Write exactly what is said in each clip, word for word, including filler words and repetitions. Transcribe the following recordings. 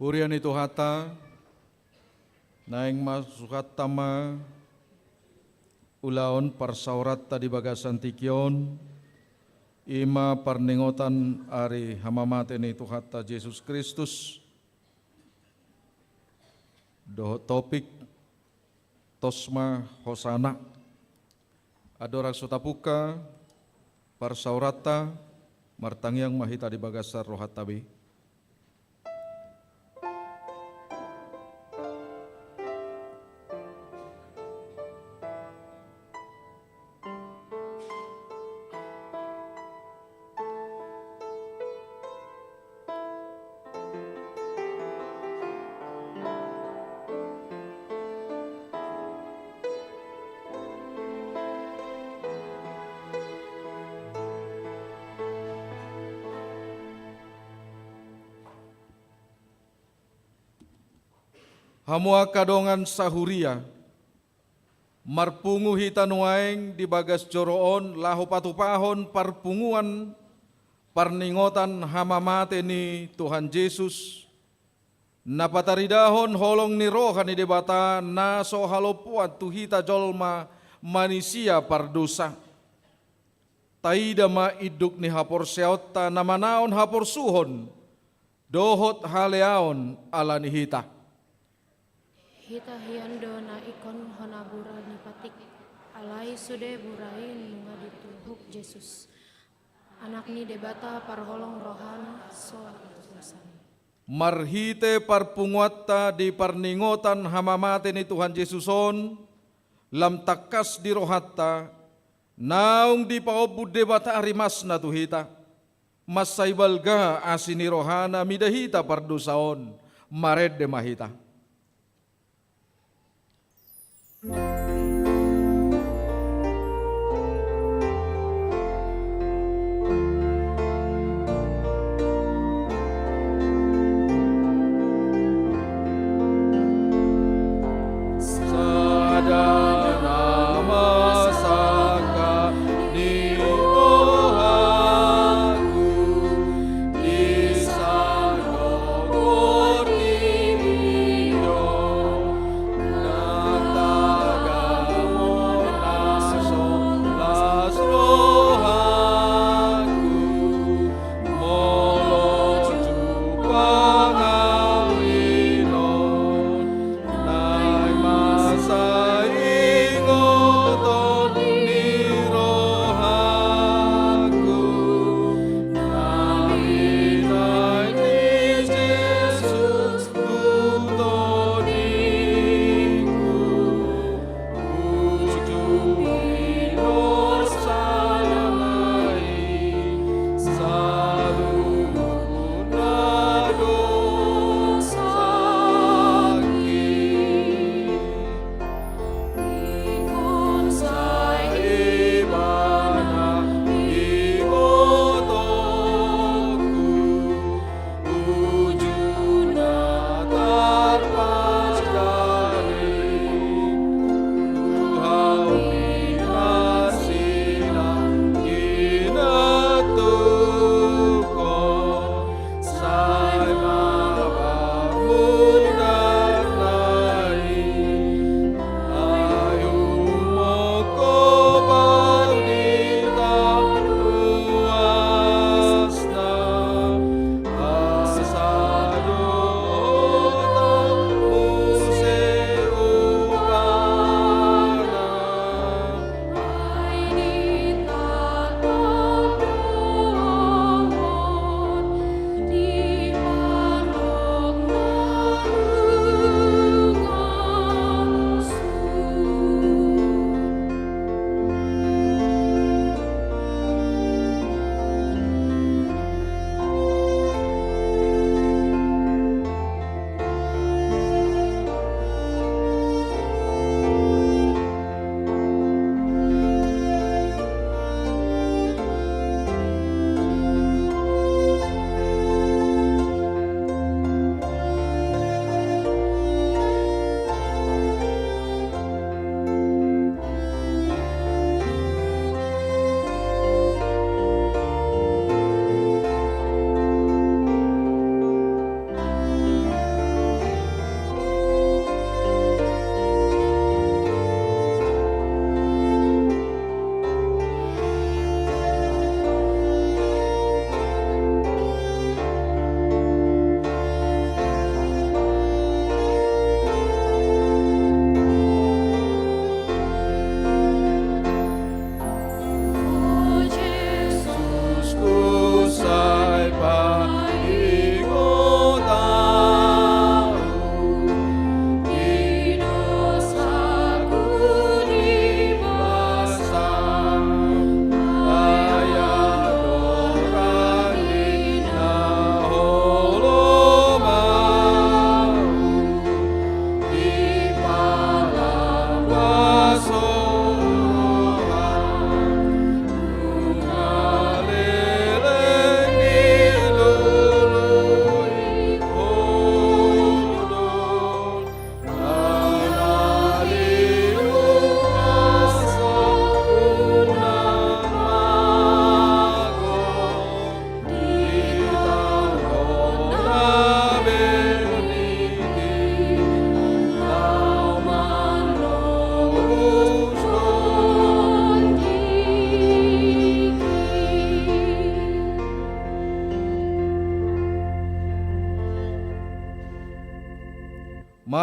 Huria ni Tuhanta, naeng ma suhanta ma ulaon parsaoranta di bagasan tingki on, i ma parningotan ari hamamate ni Tuhanta Jesus Kristus, dohot topik, tos ma hosana. Andorang so tapungka parsaoranta, martangiang ma hita di bagasan rohanta be. Hamu angka dongan sahuria, marpungu hita nuaeng di bagas joro on laho patupahon parpunguan parningotan hamamate ni Tuhan Jesus, na pataridahon holong ni roha ni Debata na so halompoan tu hita jolma manisia pardosa. Taida ma induk ni haporseaonta na manaon haporsuhon dohot haleaon ala ni hita. Hita hian do na ingkon hona bura ni patik, alai sude bura i nunga dituhuk Jesus, Anak ni Debata parholong rohana, so atas dosana. Marhite parpunguanta di parningotan hamamate ni Tuhan Jesus on, lam tangkas di rohanta, naung dipaombun Debata rimasna tu hita. Mansai balga asi ni rohana mida hita pardosa on, marende ma hita.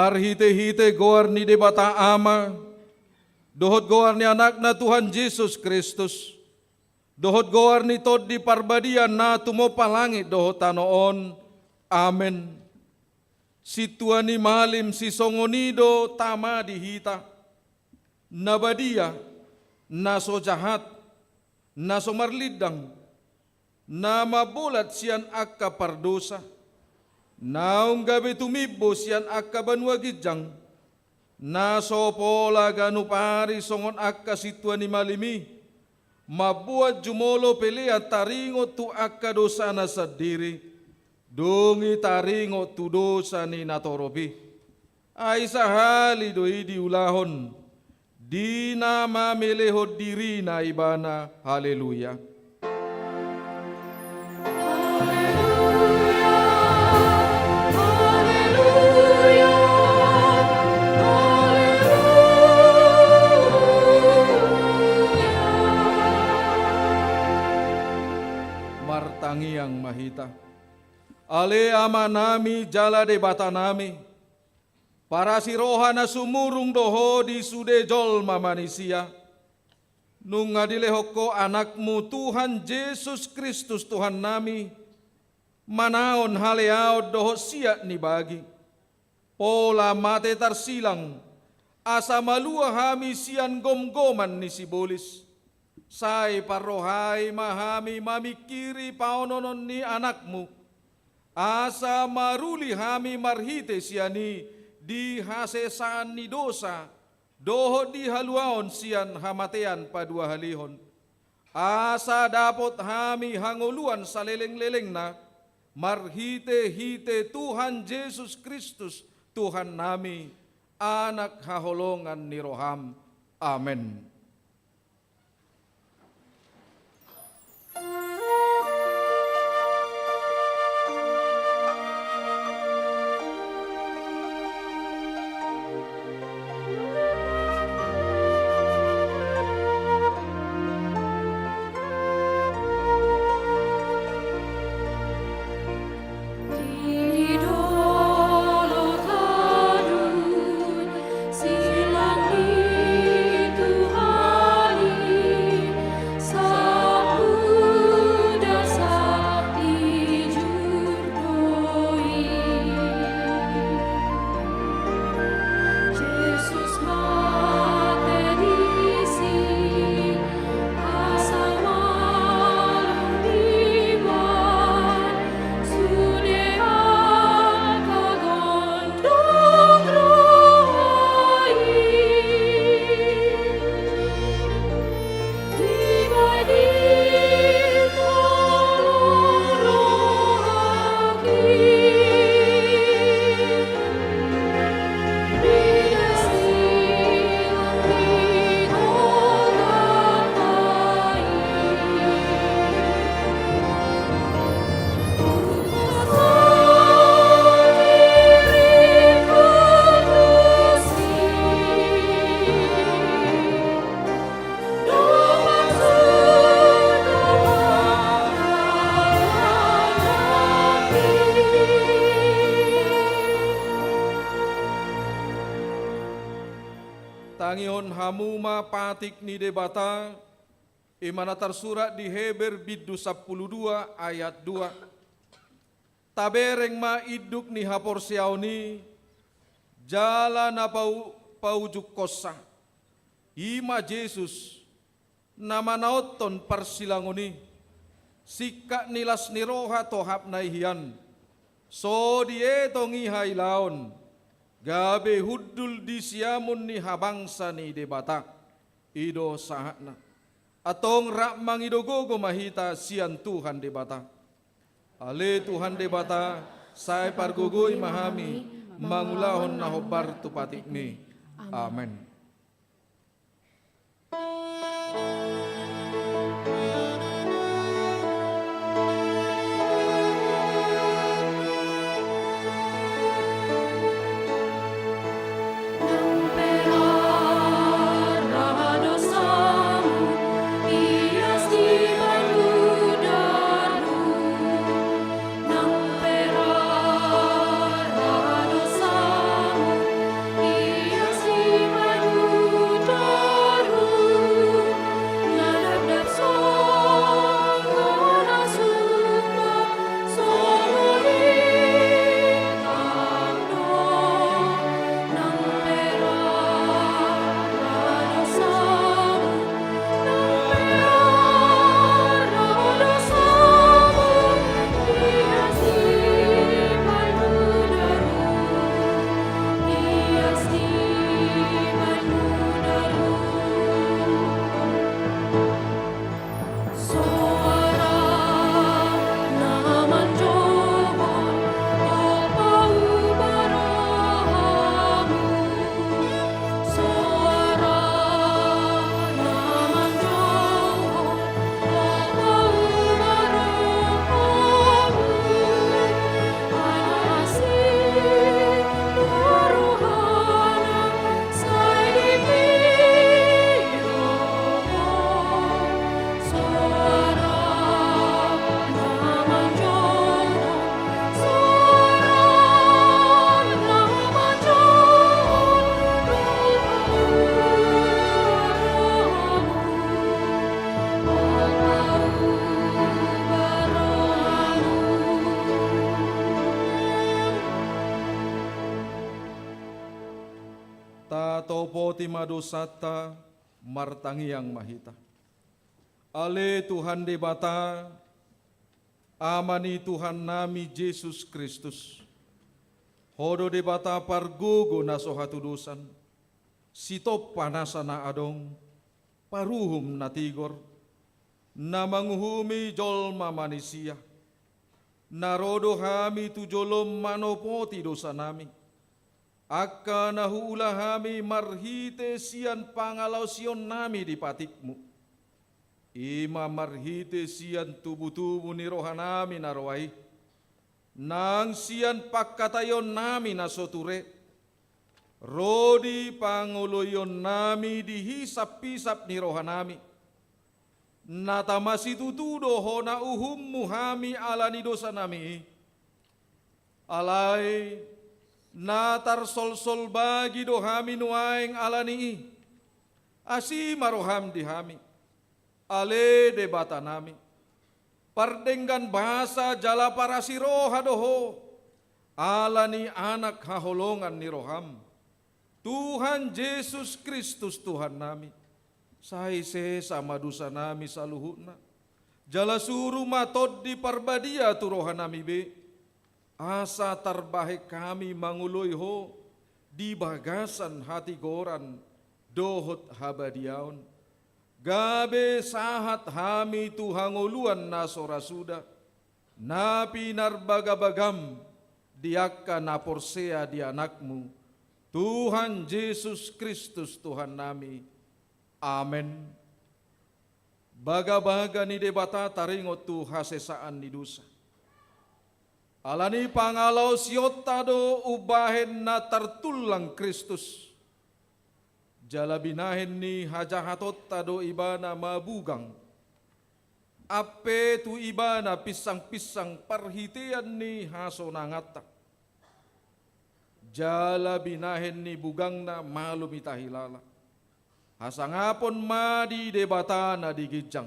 Marhite-hite goar ni Debata Ama, dohot goar ni Anakna Tuhan Jesus Kristus, dohot goar ni Tondi Parbadia na tumompa langit dohot tano on. Amen. Sintua ni malim sisongon i do tama di hita, na badia, na so jahat, na so marlindang, na mambolat sian angka pardosa, naung gabe tumimbo sian angka banua ginjang, na so pola ganup ari songon angka sintua ni malim i, mamboan jumolo pelean taringot tu angka dosana sandiri, dung i taringot tu dosa ni natorop i. Ai sahali do i diulahon, di na mamelehon dirina ibana. Haleluya. Haleluya, haleluya, haleluya. Martangiang ma hita. Ale Amanami jala Debatanami, parasi roha na sumurung do Ho di sude jolma manisia. Nunga dilehon Ho Anakmu Tuhan Jesus Kristus Tuhannami, manaon haleaon dohot siat ni bagi. Pola mate tarsilang, asa malua hami sian gomgoman ni sibolis. Sai parrohai ma hami mamingkiri paononon ni Anakmu, asa maruli hami marhite sian i di hasesaan ni dosa, dohot di haluaon sian hamatean paduahalihon. Asa dapot hami hangoluan salelenglelengna, marhite-hite Tuhan Jesus Kristus Tuhannami, Anak haholongan ni roham. Amen. Tangihon hamu ma patik ni Debata, i ma na tarsurat di Heber bindu sampulu dua ayat dua. Tabereng ma induk ni haporseaon i, jala na pau-, paujungkonsa, i ma Jesus, na manaonhon parsilangon i, singkat ni las ni roha tohap na i hian, so dietong i hailaon, gabe hundul di siamun ni habangsa ni Debata. I do sahatna. Antong rap mangido gogo ma hita sian Tuhan Debata. Ale Tuhan Debata, sai pargogoi ma hami mangulahon na hombar tu patikmi. Amen. Tima dosanta, martangiang ma hita. Ale Tuhan Debata, Ama ni Tuhannami Jesus Kristus, Ho do Debata pargogo na so hatudosan, sitompa nasa na adong, paruhum na tigor, na manguhumi jolma manisia. Na ro do hami tu jolom manopoti dosanami, angka na huula hami marhite sian pangalaosionnami di patikmu. I ma marhite sian tubutubu ni rohanami na roa i, nang sian pangkataionnami na so ture, ro di pangoloionnami di hisaphisap ni rohanami, na tama situtu do hona uhummu hami ala ni dosanami i. Alai na tarsolsol bagi do hami nuaeng ala ni i. Asi ma roham di hami, ale Debatanami. Pardenggan basa jala parasi roha do Ho, ala ni Anak haholongan ni roham, Tuhan Jesus Kristus Tuhannami. Sai sesa ma dosanami saluhutna, jala suru ma Tondi Parbadia tu rohanami be, asa tarbahen hami mangoloi Ho di bagasan hatigoran dohot habadiaon, gabe sahat hami tu hangoluan na so ra suda, na pinarbagabagam di angka na porsea di Anakmu, Tuhan Jesus Kristus Tuhannami. Amen. Bagabaga ni Debata taringot tu hasesaan ni dosa. Ala ni pangalaosionta do umbahen na tartullang Kristus. Jala binahen ni hajahatonta do Ibana mabugang, ampe tu Ibana pinsangpinsang parhitean ni hasonanganta. Jala binahen ni bugangna malum hita hilala. Hasangapon ma di Debata na di ginjang.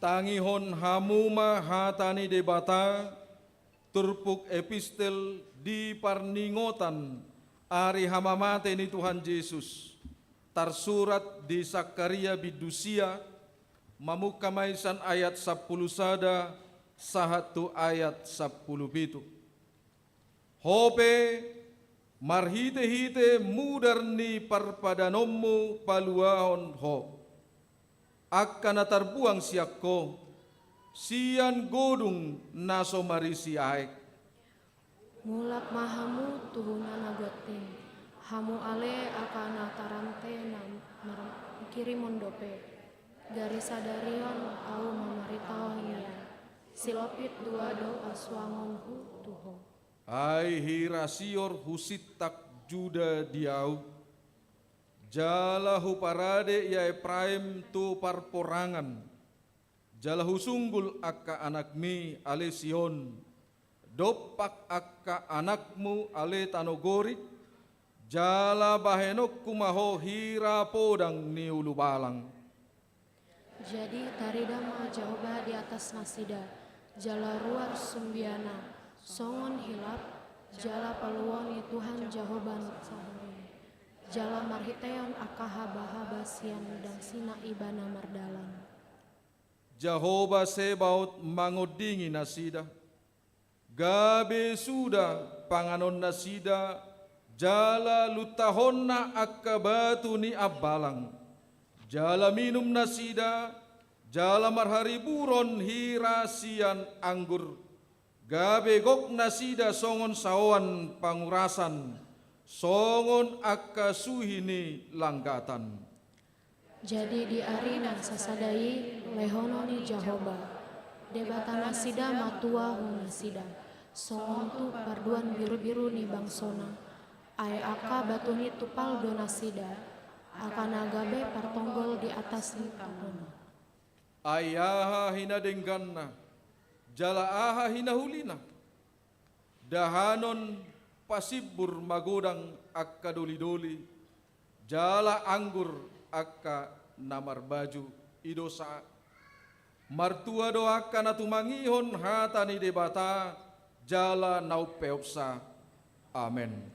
Tangihon hamu ma hata ni Debata, turpuk epistel di parningotan ari hamamate ni Tuhan Jesus, tarsurat di Sakaria bindu sia, mamungka ma i sian ayat sampulu sada sahat tu ayat sampulu pitu. Ho pe, marhitehite mudar ni parpadanonmu paluahon ho angka na tarbuang sian ho, sian godung na so marisi aek. Mulak ma hamu tu huta na gonting, hamu ale angka na tarante na markirimon dope. Gari sadari on ahu mamaritahon ia, silopit dua do pasuangonku tu ho. Ai hira sior husintak Juda di ahu, Jala huparade ia Epraim tu parporangan, jala husunggul angka anakmi ale Sion, dompak angka anakmu ale tano Gorik, jala bahenonku ma ho hira podang ni ulubalang. Jadi tarida ma Jahowa di atas nasida, jala ruar sumbiana, songon hilap, jala paluo ni Tuhan Jahowa na sahali, jala marhitehon angka habahaba sian dangsina ibana mardalan. Jahowa Sebaot mangondingi nasida. Gabe suda panganon nasida, jala luntahonna angka batu ni ambalang. Jala minum nasida, jala marhariburon hira sian anggur. Gabe gok nasida songon saoan pangurasan, songon angka suhi ni langgatan. Jadi di ari na sasada i lehonon ni Jahowa Debata nasida ma tua hu nasida, songon tu parduan birubiru ni bangsona. Ai angka batu ni tupal do nasida, angka na gabe partonggol di atas ni tanohna. Ai aha hinadengganna, jala aha hinahulina? Dahanon pasimbur magodang angka dolidoli, jala anggur angka na marbaju i dosa. Martua do angka na tumangihon hata ni Debata, jala na umpeopsa. Amen.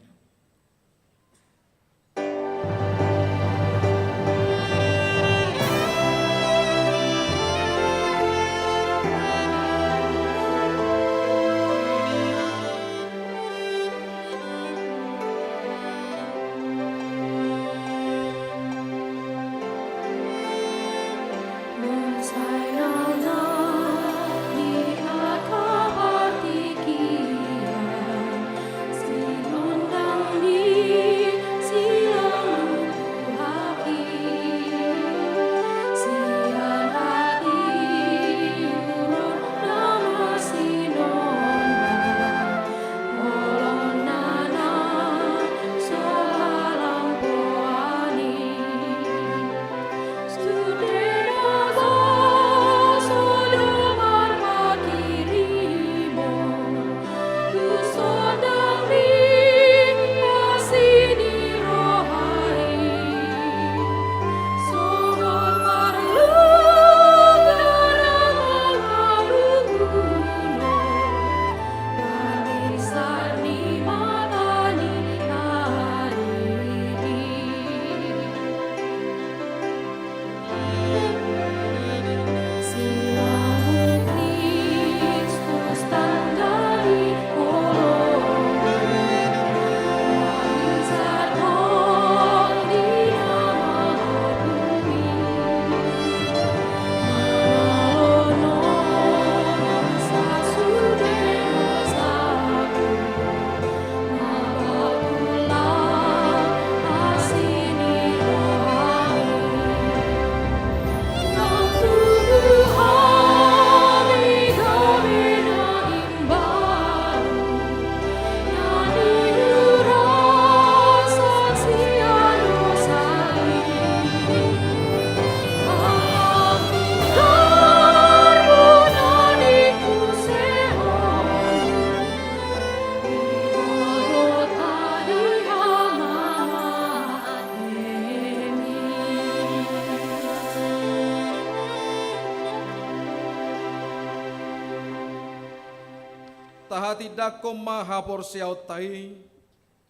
Tahatindangkon ma haporseaonta i,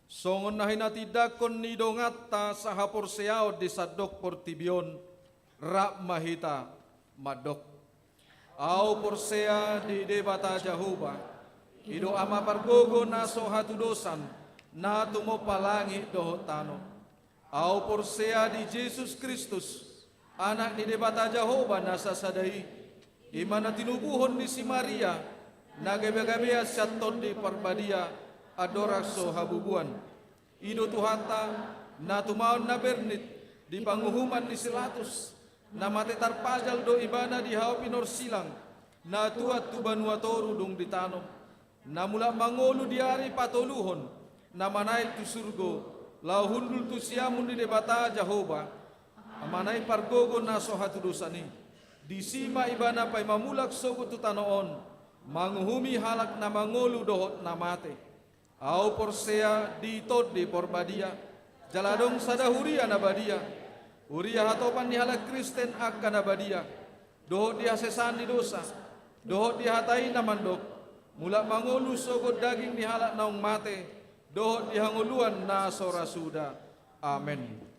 songon na hinatindangkon ni donganta sahaporseaon di sandok portibi on, rap ma hita mandok. Ahu porsea di Debata Jahowa, i do Ama pargogo na so hatudosan, na tumompa langit dohot tano. Ahu porsea di Jesus Kristus, Anak ni Debata Jahowa na sasada i, i ma na tinubuhon ni si Maria, na gabegabean sian Tondi Parbadia, andorang so habubuan. I do Tuhanta, na tumaon na bernit di panguhuman ni si Pilatus, na mate tarpajal do ibana di hau pinorsilang, na tuat tu banua toru dung ditanom, na mulak mangolu di ari patoluhon, na manaek tu surgo, laho hundul tu siamun ni Debata Jahowa, Amana i pargogo na so hatudosan i. Disi ma Ibana paima mulak sogot tu tano on, manguhumi halak na mangolu dohot na mate. Ahu porsea di Tondi Porbadia, jala adong sada huria na badia, huria hatopan ni halak Kristen angka na badia, dohot di hasesaan ni dosa, dohot di hata i na mandok, mulak mangolu sogot daging ni halak naung mate, dohot di hangoluan na so ra suda. Amen.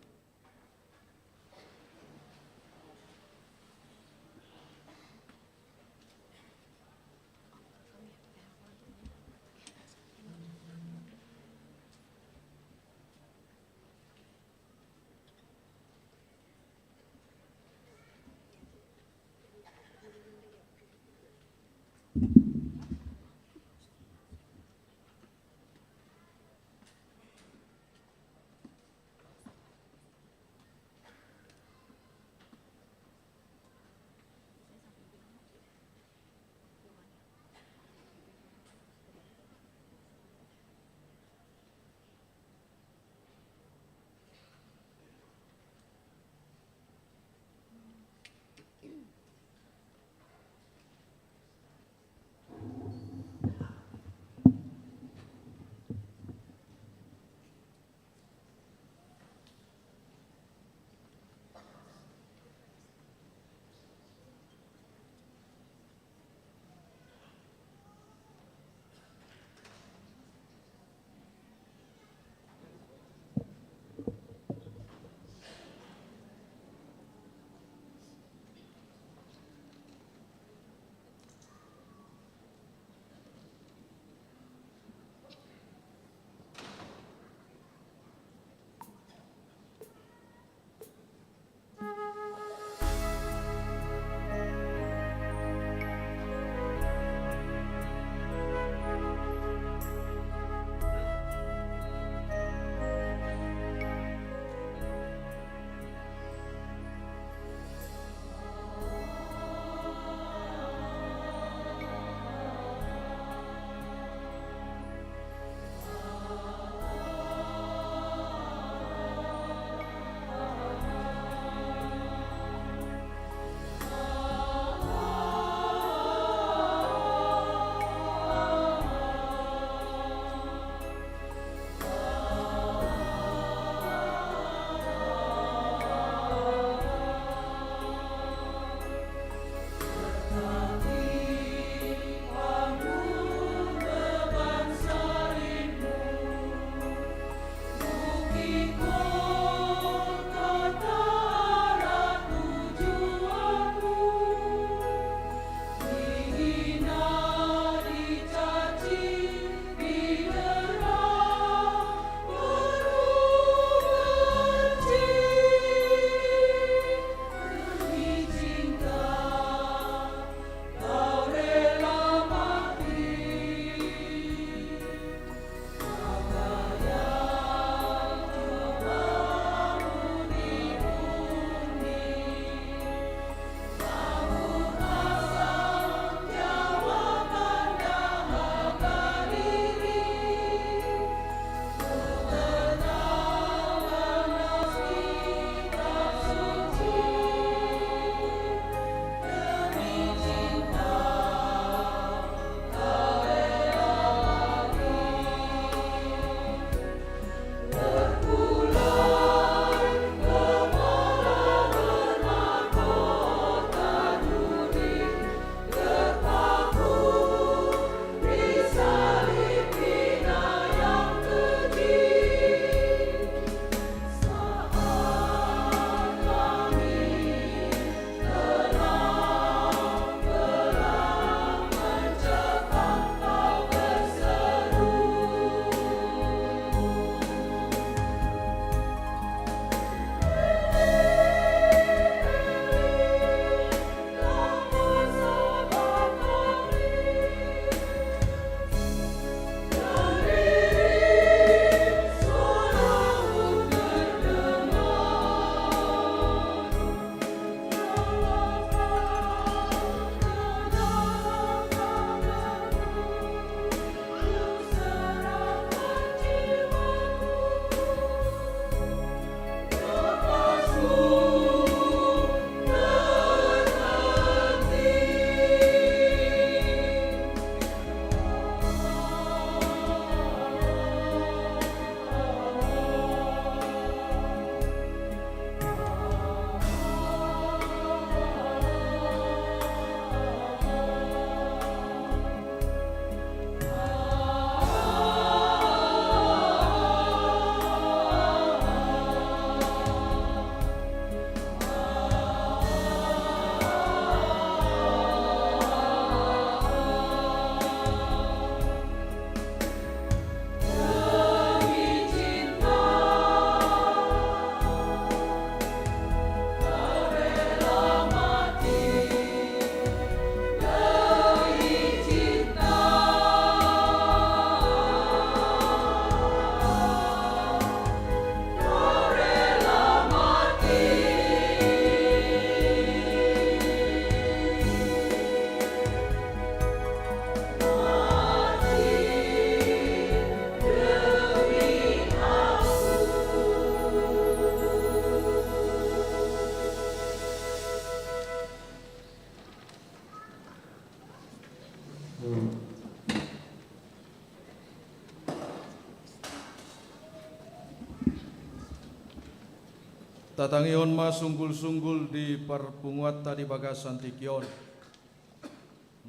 Tatangihon ma sunggul-sunggul di parpunguanta di bagasan tingki on.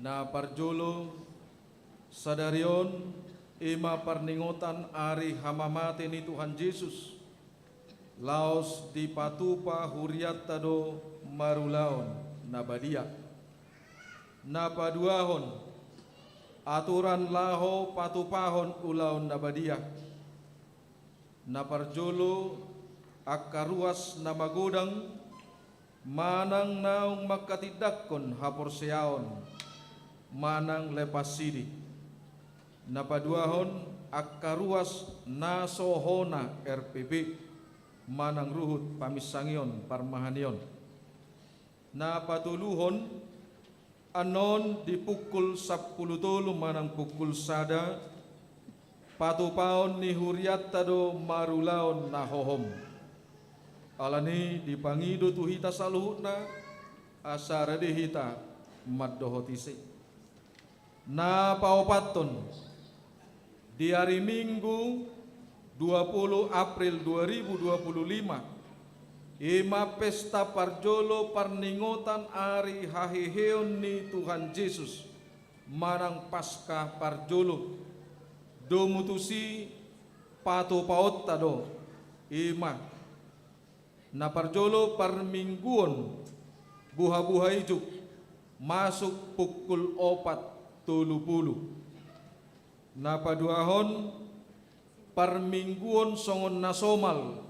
Na parjolo, sadari on, i ma parningotan ari hamamate ni Tuhan Jesus, laos dipatupa hurianta do marulaon na badia. Na paduahon, aturan laho patupahon ulaon na badia. Na parjolo, angka ruas na magodang, manang naung mangkatindangkon haporseaon, manang lepas sidi. Na paduahon, angka ruas na so hona R P P, manang ruhut paminsangion parmahanion. Na patoluhon, annon di pukul sampulu tolu manang pukul sada, patupaon ni hurianta do marulaon na hohom. Alani dipangido tu hita saluhutna, asa rade hita mandohot ise. Na paopathon, di ari Minggu dua pulu April dua ribu dua pulu lima, i ma pesta parjolo parningotan ari haheheon ni Tuhan Jesus, manang Paskah parjolo. Domu tusi patupaonta do, i ma na parjolo parmingguon buha-buha ijuk, masuk pukul opat tolu pulu. Na paduahon, parmingguon songon na somal,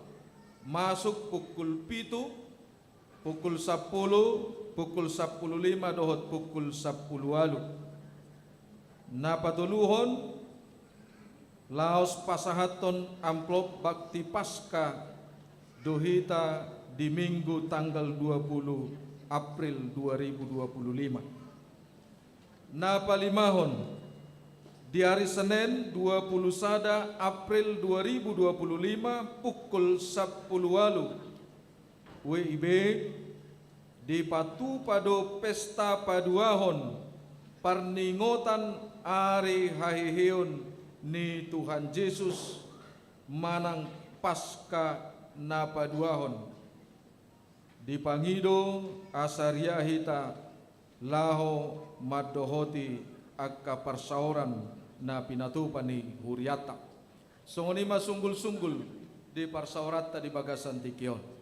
masuk pukul pitu, pukul sampulu, pukul sampulu lima dohot pukul sampulu ualu. Na patoluhon, laos pasahathon amplop bakti Paskah do hita di Minggu tanggal dua pulu April dua ribu dua pulu lima. Na palimahon, di ari Senen dua pulu sada April dua ribu dua pulu lima pukul sampulu ualu W I B, dipatupa do pesta paduahon parningotan ari haheheon ni Tuhan Jesus, manang Paskah na paduahon. Dipangido asa ria hita laho mandohoti angka parsaoran na pinatupa ni hurianta. Songon i ma sunggul-sunggul di parsaoranta di bagasan tingki on.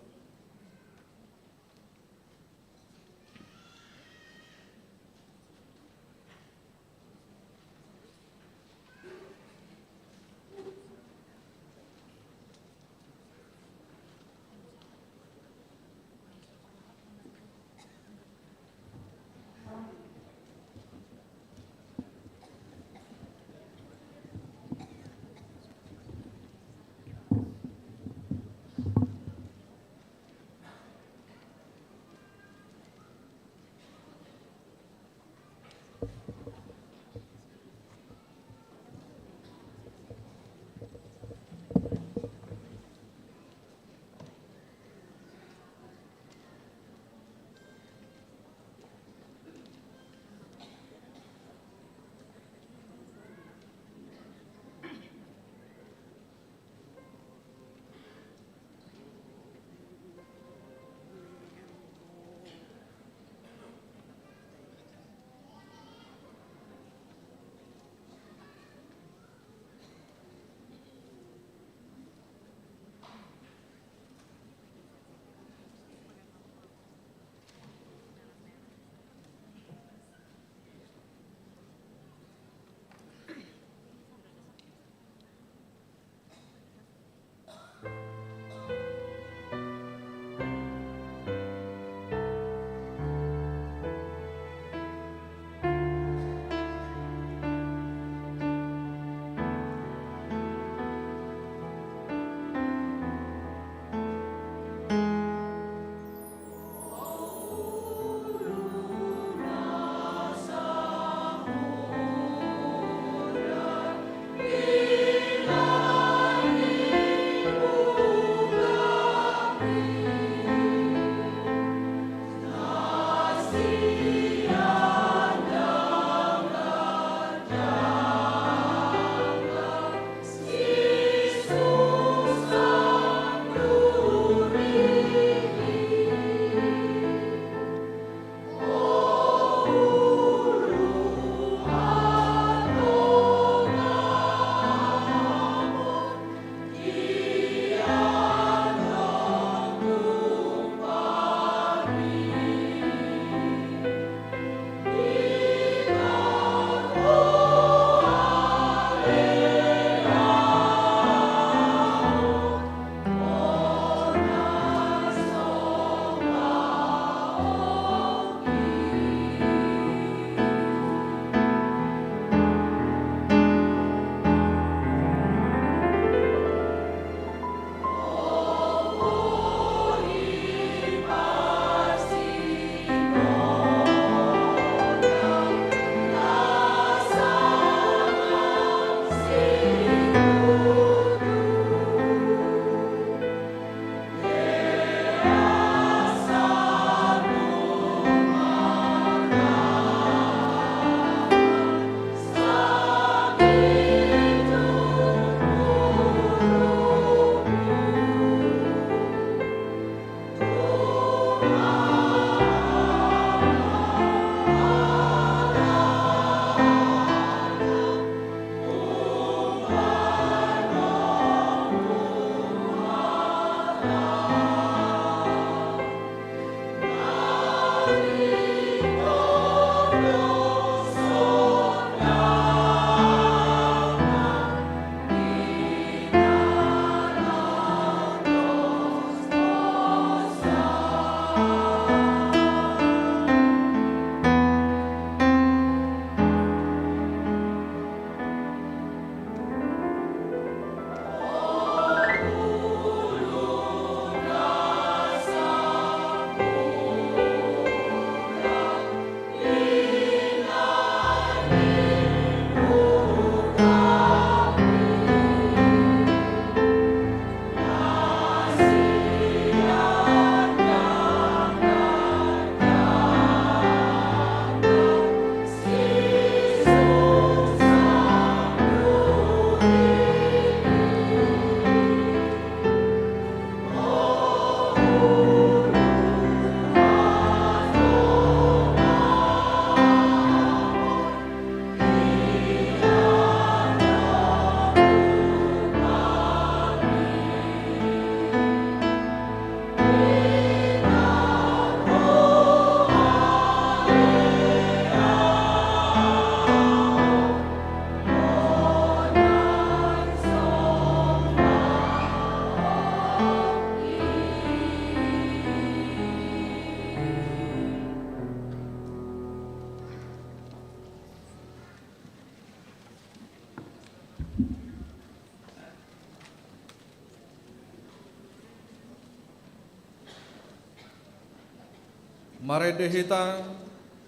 Marende hita,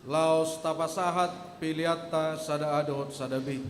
laos tapasahat peleanta sada A dohot sada B.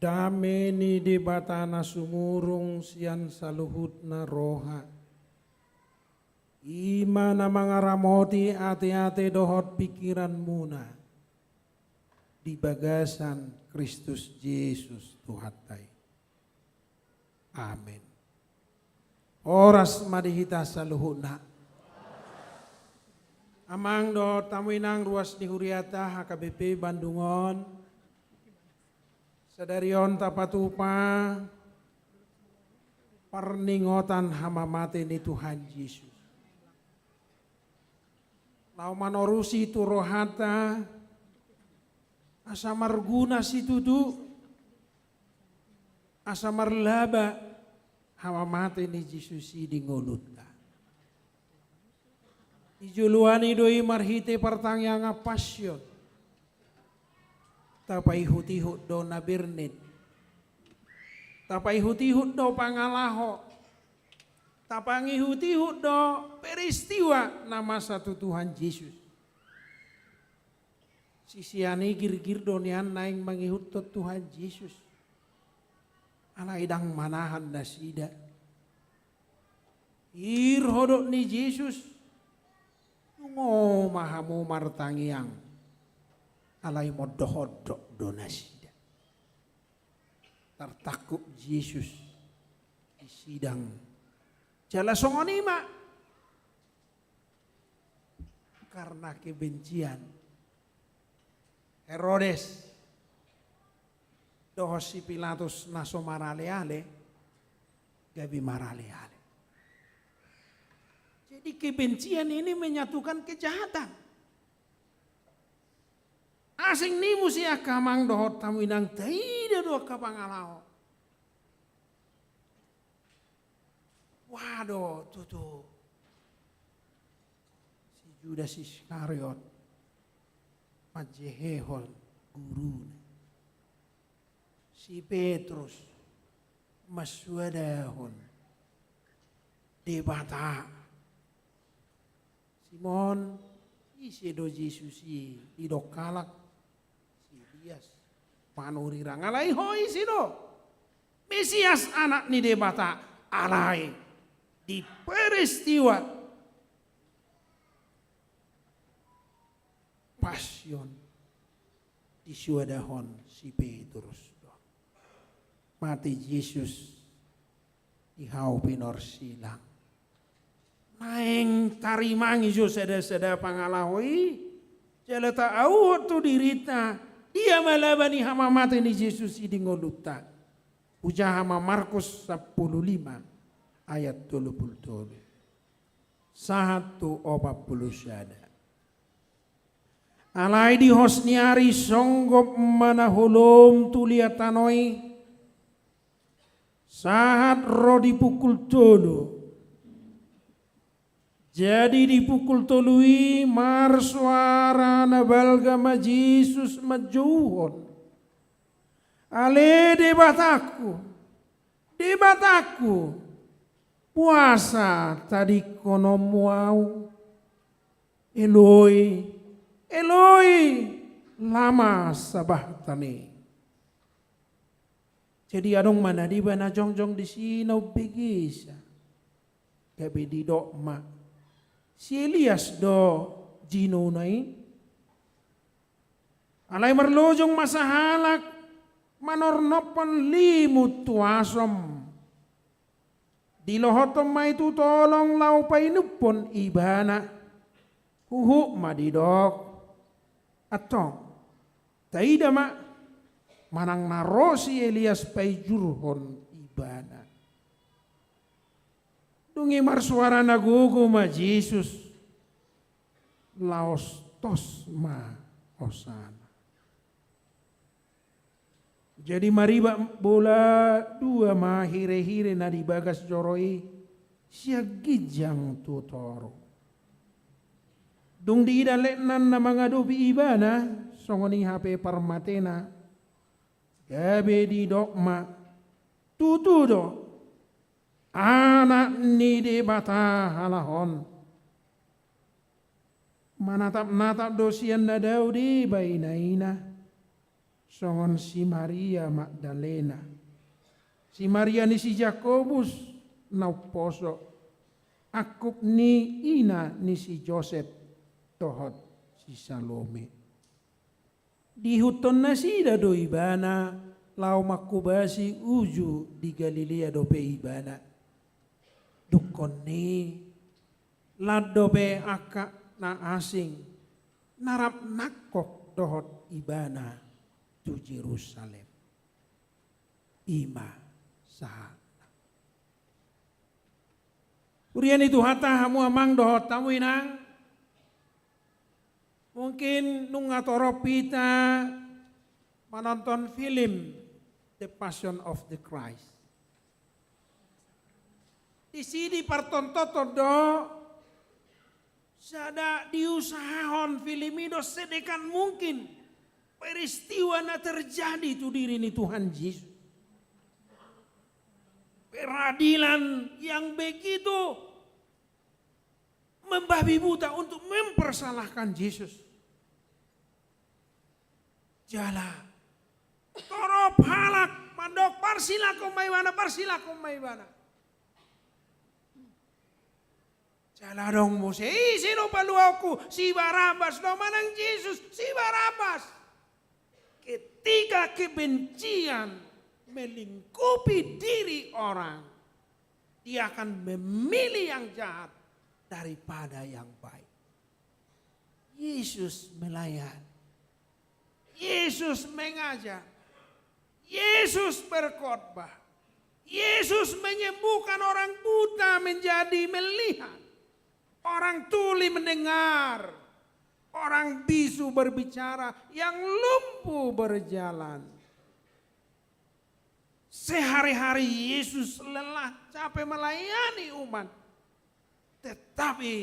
Dame ni Debata na sumurung sian saluhutna roha, i ma na mangaramoti ateate dohot pingkiranmuna di bagasan Kristus Jesus Tuhanta i. Amen. Horas ma di hita saluhutna. Amang dohot hamu inang ruas ni huriata H K B P Bandung on. Sadari on tapatupa parningotan hamamate ni Tuhan Jesus. Laho manorusi tu rohanta, asa marguna situtu, asa marlaba hamamate ni Jesus i di ngolunta. Dijoloani do i marhite partangiangan Passion. Tapaihut-ihut do na bernit. Tapaihut-ihut do pangalaho. Tapaihut-ihut do peristiwa na masa tu Tuhan Jesus. Sisean i girgir do nian naeng mangihuthon Tuhan Jesus. Alai ndang manahan nasida. Pir hodok ni Jesus, "Tungo ma hamu martangiang." Alai mondok-ondok do nasida. Tartangkup Jesus di sidang. Jala songon i ma. Karna kebencian. Herodes dohot si Pilatus na so marale-ale, gabe marale-ale. Jadi kebencian ini menyatukan kejahatan. Asing ni muse angka amang dohot hamu inang, taida do angka pangalaho. Boha do tutu si Judas Iskariot manjehehon Guruna. Si Petrus mansuadahon Debata. Simon, ise do Jesus i? Didok halak, si Elias panurirang. Alai ho ise do? Mesias, Anak ni Debata. Alai di peristiwa Passion, disuadahon si Petrus do. Mate Jesus di hau pinorsilang. Naeng tarimangi jo sada-sada pangalaho i, jala taauhon tu dirinta, dia ma laba ni hamamate ni Jesus i di ngolunta. Hujaha ma Markus sampulu lima ayat tolu pulu tolu sahat tu opat pulu sada. Alai di hos ni ari songgop ma na holom tu liat tano i, sahat ro di pukul tolu. Jadi di pukul tolu i marsoara na balga ma Jesus manjouhon: Ale Debatangku, Debatangku, boasa tadingkononmu ahu? Eloi, Eloi, lama sabachthani? Jadi adong ma na deba na jongjong disi na umbegesa. Gabe didok ma: Si Elias do jinona i. Alai marlojong ma sahalak manornophon limut tu asom. Dilohothon ma i tu tolong laho painumhon ibana. Huhut ma didok: Antong, taida ma, manang na ro si Elias painjurhon ibana. Dung i marsoara na gogo ma Jesus, laos tos ma hosana. Jadi maribak bola dua ma hirehire na di bagas joro i, sian ginjang tu toru. Dung diida letnan na mangadopi ibana, songon i hape parmatena, gabe didok ma: Tutu do, Anak ni Debata halak on. Manatap-natap do sian na dao deba i na ina. songon si Maria Magdalena, si Maria ni si Jakobus na umposo, angkup ni ina ni si Josep, dohot si Salome. Diihuthon nasida do ibana, laho manghobasi uju di Galilea dope ibana. Dungkon i, lan dope angka na asing na rap nangkok dohot ibana tu Jerusalem. I ma sahatna. Huria ni Tuhanta, hamu amang dohot hamu inang, mungkin nunga torop hita manonton film The Passion of the Christ. Disi dipartontonhon do, sada diusahahon film i do sedekat mungkin peristiwa na terjadi tu diri ni Tuhan Jesus. Peradilan yang begitu membabi buta untuk mempersalahkan Jesus. Jala torop halak mandok, "Parsilangkon ma ibana, parsilangkon ma ibana." Jala adong muse, "Ise do paluaonku? Si Barabas do manang Jesus?" Si Barabas. Ketika kebencian melingkupi diri orang, dia akan memilih yang jahat daripada yang baik. Yesus melayani. Yesus mengajar. Yesus berkhotbah. Yesus menyembuhkan orang buta menjadi melihat. Orang tuli mendengar. Orang bisu berbicara. Yang lumpuh berjalan. Sehari-hari Yesus lelah, capek melayani umat. Tetapi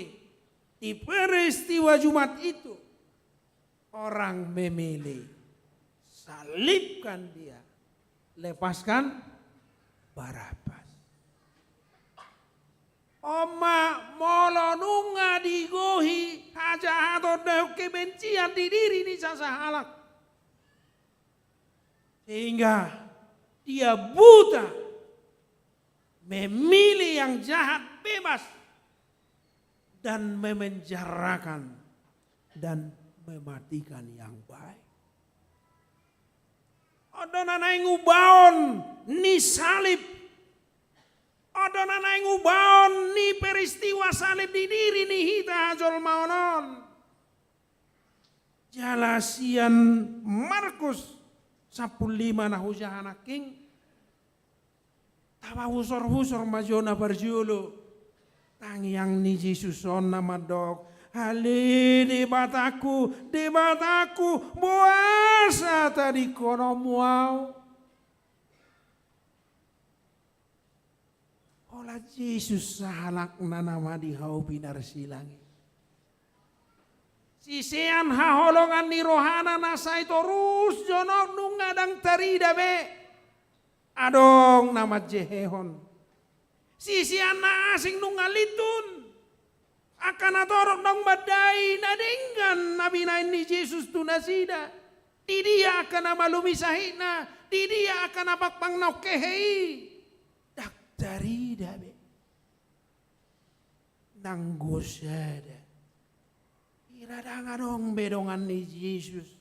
di peristiwa Jumat itu, orang memilih, "Salibkan dia, lepaskan Barabas." On ma molo nunga digohi hajahaton dohot kebencian di diri ni sasahalak, sehingga dia buta, memilih yang jahat bebas, dan memenjarakan dan mematikan yang baik. On do na naeng ubaon ni salib. On do na naeng ubaon ni peristiwa salib di diri ni hita hajolmaon on. Jala sian Markus sampulu lima na hujaha nangkin, tapahusorhusor ma jo na parjolo. Tangiang ni Jesus on na mandok, "Ale Debatangku, Debatangku, boasa tadingkononmu ahu?" Holan Jesus sahalakna nama di hau pinarsilang i. Sisean haholongan ni rohana na sai torus jonok nunga ndang tarida be. Adong na manjehehon. Sisean na asing nunga lintun. Angka na torop naung mandai na denggan na binahen ni Jesus tu nasida. Di dia angka na malumi sahitna, di dia angka na pangpang na ongkehe i. Ndang tarida be. Nanggo sada. Ira ndang adong be dongan ni Jesus.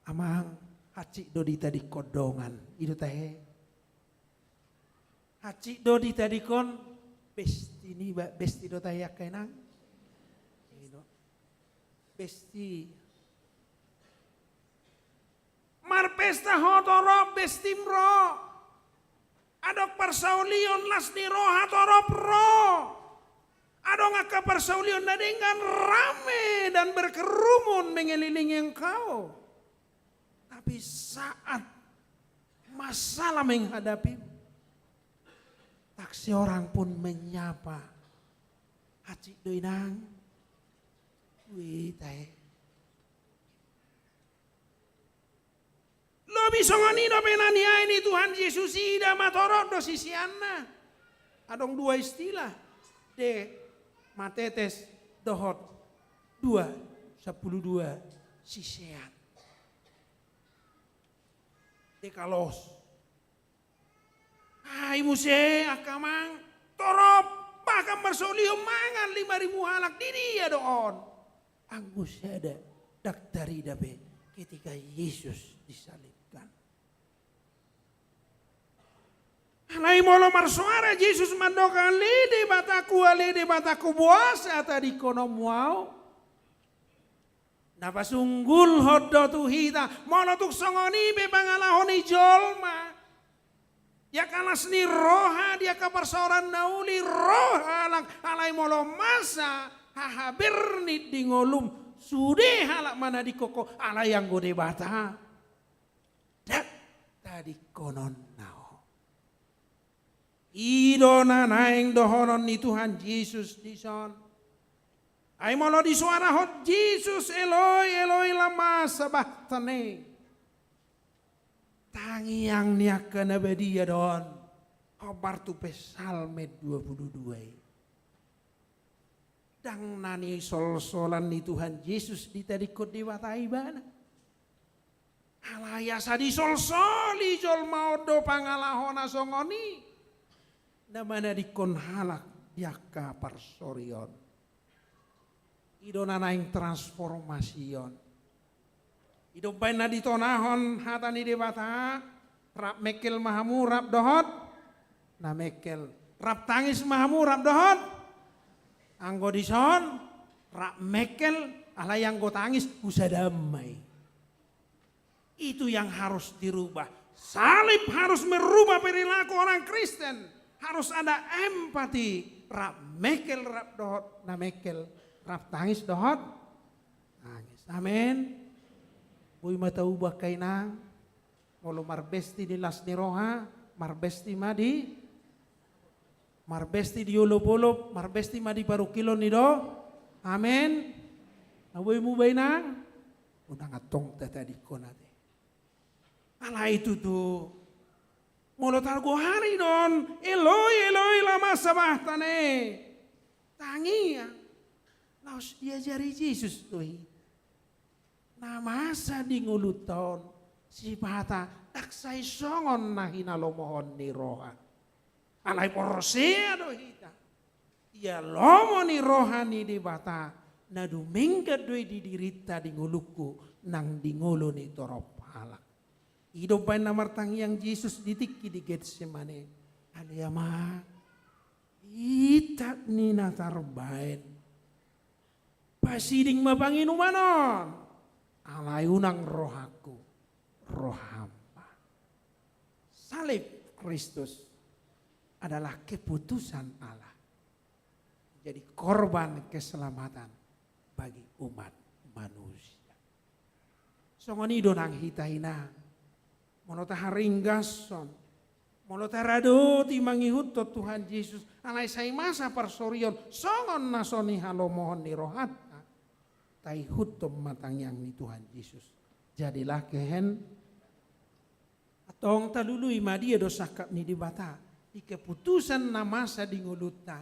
Amang, hansit do ditadingkon dongan. I do tahe. Hansit do ditadingkon besti niba, besti do tahe angka inang. I do. Besti. Marpesta ho torop bestim ro. Adong parsaulion las ni roha torop ro. Adong angka parsaulion na denggan rame dan berkerumun mengelilingi engkau. Tapi saat masalah menghadapi, tak seorang pun menyapa. Hansit do inang. Wih, tahe. Lobi songon i dope na niae ni Tuhan Jesus i, ida ma torop do siseanna. Adong dua istilah. De matetes dohot dua, sampulu dua. sisean. Dekalos. Ai muse angka amang, torop, bahkan marsolihon mangan lima ribu halak, di dia do on? Anggo sada, ndang tarida be ketika Yesus disalibkan. Alai molo marsoara Jesus mandok, ale Debataku, ale Debataku, boasa tadingkononmu ahu? Na pasunggulhon do tu hita, molo tung songon i pe pangalaho ni jolma. Di angka las ni roha, di angka parsaoran na uli, roha halak, alai molo masa hahabernit di ngolum, sude halak manadingkon ho, alai anggo Debata, ndang tadingkononna ho. I do na naeng dohonon ni Tuhan Jesus dison. Ai molo disoarahon Jesus, Eloi, Eloi, lama sabachthani? Tangiang ni angka na badia do on, hombar tu Psalmen dua puluh dua i. Ndang na nisolsolan ni Tuhan Jesus ditadingkon Debata ibana. Alai asa disolsoli jolma on do pangalaho na songon i, na manadingkon halak di angka parsorion. I do na naeng transformasi on. I do umbaen na ditonahon hata ni Debata, rap mengkel ma hamu rap dohot na mengkel, rap tangis ma hamu rap dohot. Anggo dison, rap mengkel, alai anggo tangis, husada ma i. Itu yang harus dirubah. Salib harus merubah perilaku orang Kristen. Harus ada empati. Rap mengkel rap dohot na mengkel, rap tangis dohot tangis. Amin. Boi ma tauba angka inang. Molo marbesti di las ni roha, marbesti ma di, marbesti di olopolop, marbesti ma di parungkilon i do. Amin. Na boi muba inang? Unang antong tatadingkon ate. Alai tutu, molo targoari do on, Eloi, Eloi, lama sabachthani? Tangiang. Laos diajari Jesus do i. Na masa di ngolunta on, sipata ndang sai songon na hinalomohon ni roha. Alai porsea do hita. Ia lomo ni roha ni Debata, na dumenggan do i di dirinta di ngolungku, nang di ngolu ni torop halak. I do umbaen na martangiang Jesus di tingki di Getsemane. Ale Ama, itat ni na tarbaen. Pasiding ma panginuman on, alai unang rohangku, roham ma. Salib Kristus adalah keputusan Allah menjadi korban keselamatan bagi umat manusia. Songon i do nang hita inang. Molo taharinggashon, molo taradoti mangihuthon Tuhan Jesus, alai sai masa parsorion, songon na so hinalomohon ni rohanta, taihuthon ma tangiang ni Tuhan Jesus. Jadilah kehen-, antong talului ma dia do sangkap ni Debata, di keputusan na masa di ngolunta.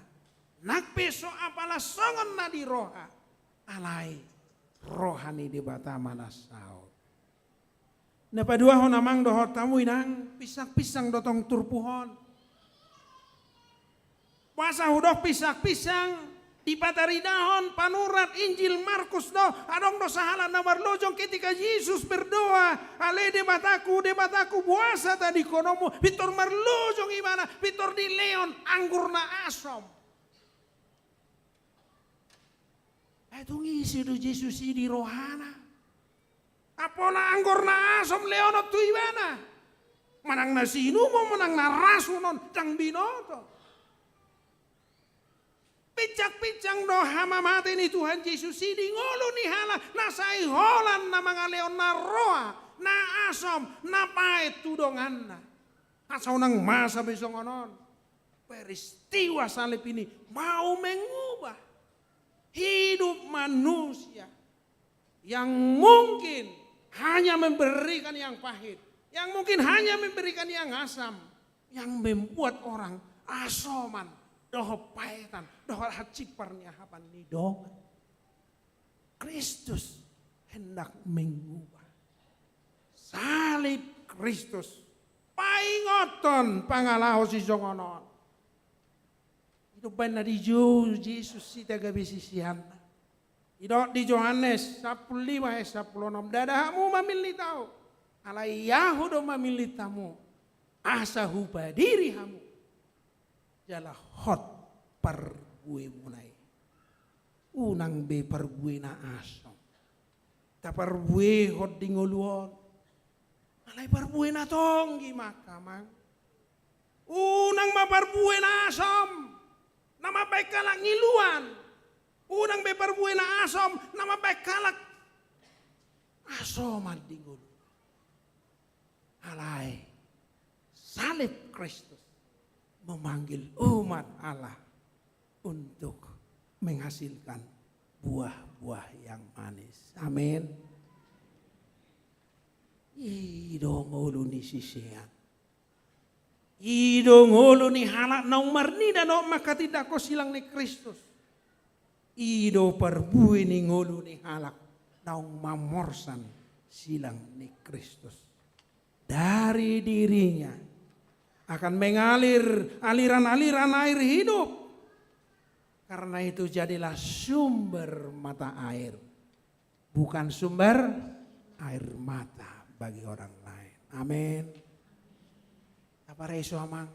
Nang pe so apala songon na di roha, alai roha ni Debata ma na saut. Na paduahon amang dohot hamu inang, pinsang-pinsang do tong turpuk on. Boasa hudok pinsang-pinsang, dipataridahon panurat Injil Markus do, adong do sahalak na marlojong ketika Jesus berdoa, ale Debataku, Debataku, boasa tadingkononmu, pintor marlojong ibana, pintor dilehon anggur na asom. Ai tung ise do Jesus i di rohana? Apala anggur na asom lehonon tu ibana. Manang na siinumon, manang na rasun on, ndang binoto. Pinsang-pinsang do hamamate ni Tuhan Jesus i di ngolu ni halak na sai holan na mangalehon na roa, na asom, na paet tu donganna. Asa unang masa be songon on. Peristiwa salib ini mau mengubah hidup manusia yang mungkin hanya memberikan yang pahit, yang mungkin hanya memberikan yang asam, yang membuat orang asoman, dohot paetan, dohot hansit parniahapan ni dongan. Kristus hendak mengubah. Salib Kristus paingothon pangalaho sisongon on. I do umbahen na dijou Jesus hita gabe siseanna. Didok di Johannes sampulu lima ayat sampulu onom, ndada hamu mamillit Ahu, alai Ahu do mamillit hamu, asa hupadiri hamu jala hot parbuemuna i. Unang be parbue na asom taparbuehon di ngolu on, alai parbue na tonggi ma angka amang. Unang ma parbue na asom na mambahen halak ngiluan. Unang be parbue na asom na mambahen halak asoman di ngolu. Alai salib Kristus memanggil umat Allah untuk menghasilkan buah-buah yang manis. Amin. I do ngolu ni sisean. I do ngolu ni halak naung marnida dohot manghatindanghon silang ni Kristus. I do parbue ni ngolu ni halak naung mamorsan silang ni Kristus. Dari dirinya akan mengalir aliran-aliran air hidup. Karena itu jadilah sumber mata air, bukan sumber air mata bagi orang lain. Amin. Tapareso amang,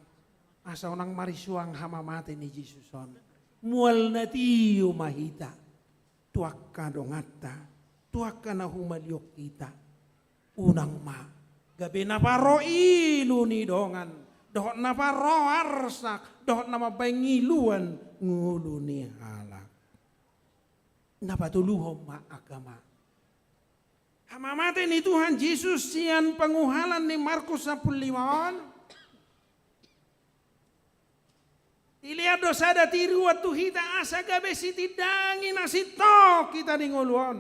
asa unang marisuang hamamate ni Jesus on. Mual na tio ma hita tu angka donganta, tu angka na humaliang hita. Unang ma gabe na paroilu ni dongan dohot na paroarsak dohot na mambahen ngiluan ngolu ni halak. Na patoluhon ma angka amang, hamamate ni Tuhan Jesus sian panguhalan ni Markus sampulu lima on. Dilehon do sada tiruan tu hita asa gabe sitindangi na sintong hita di ngolu on.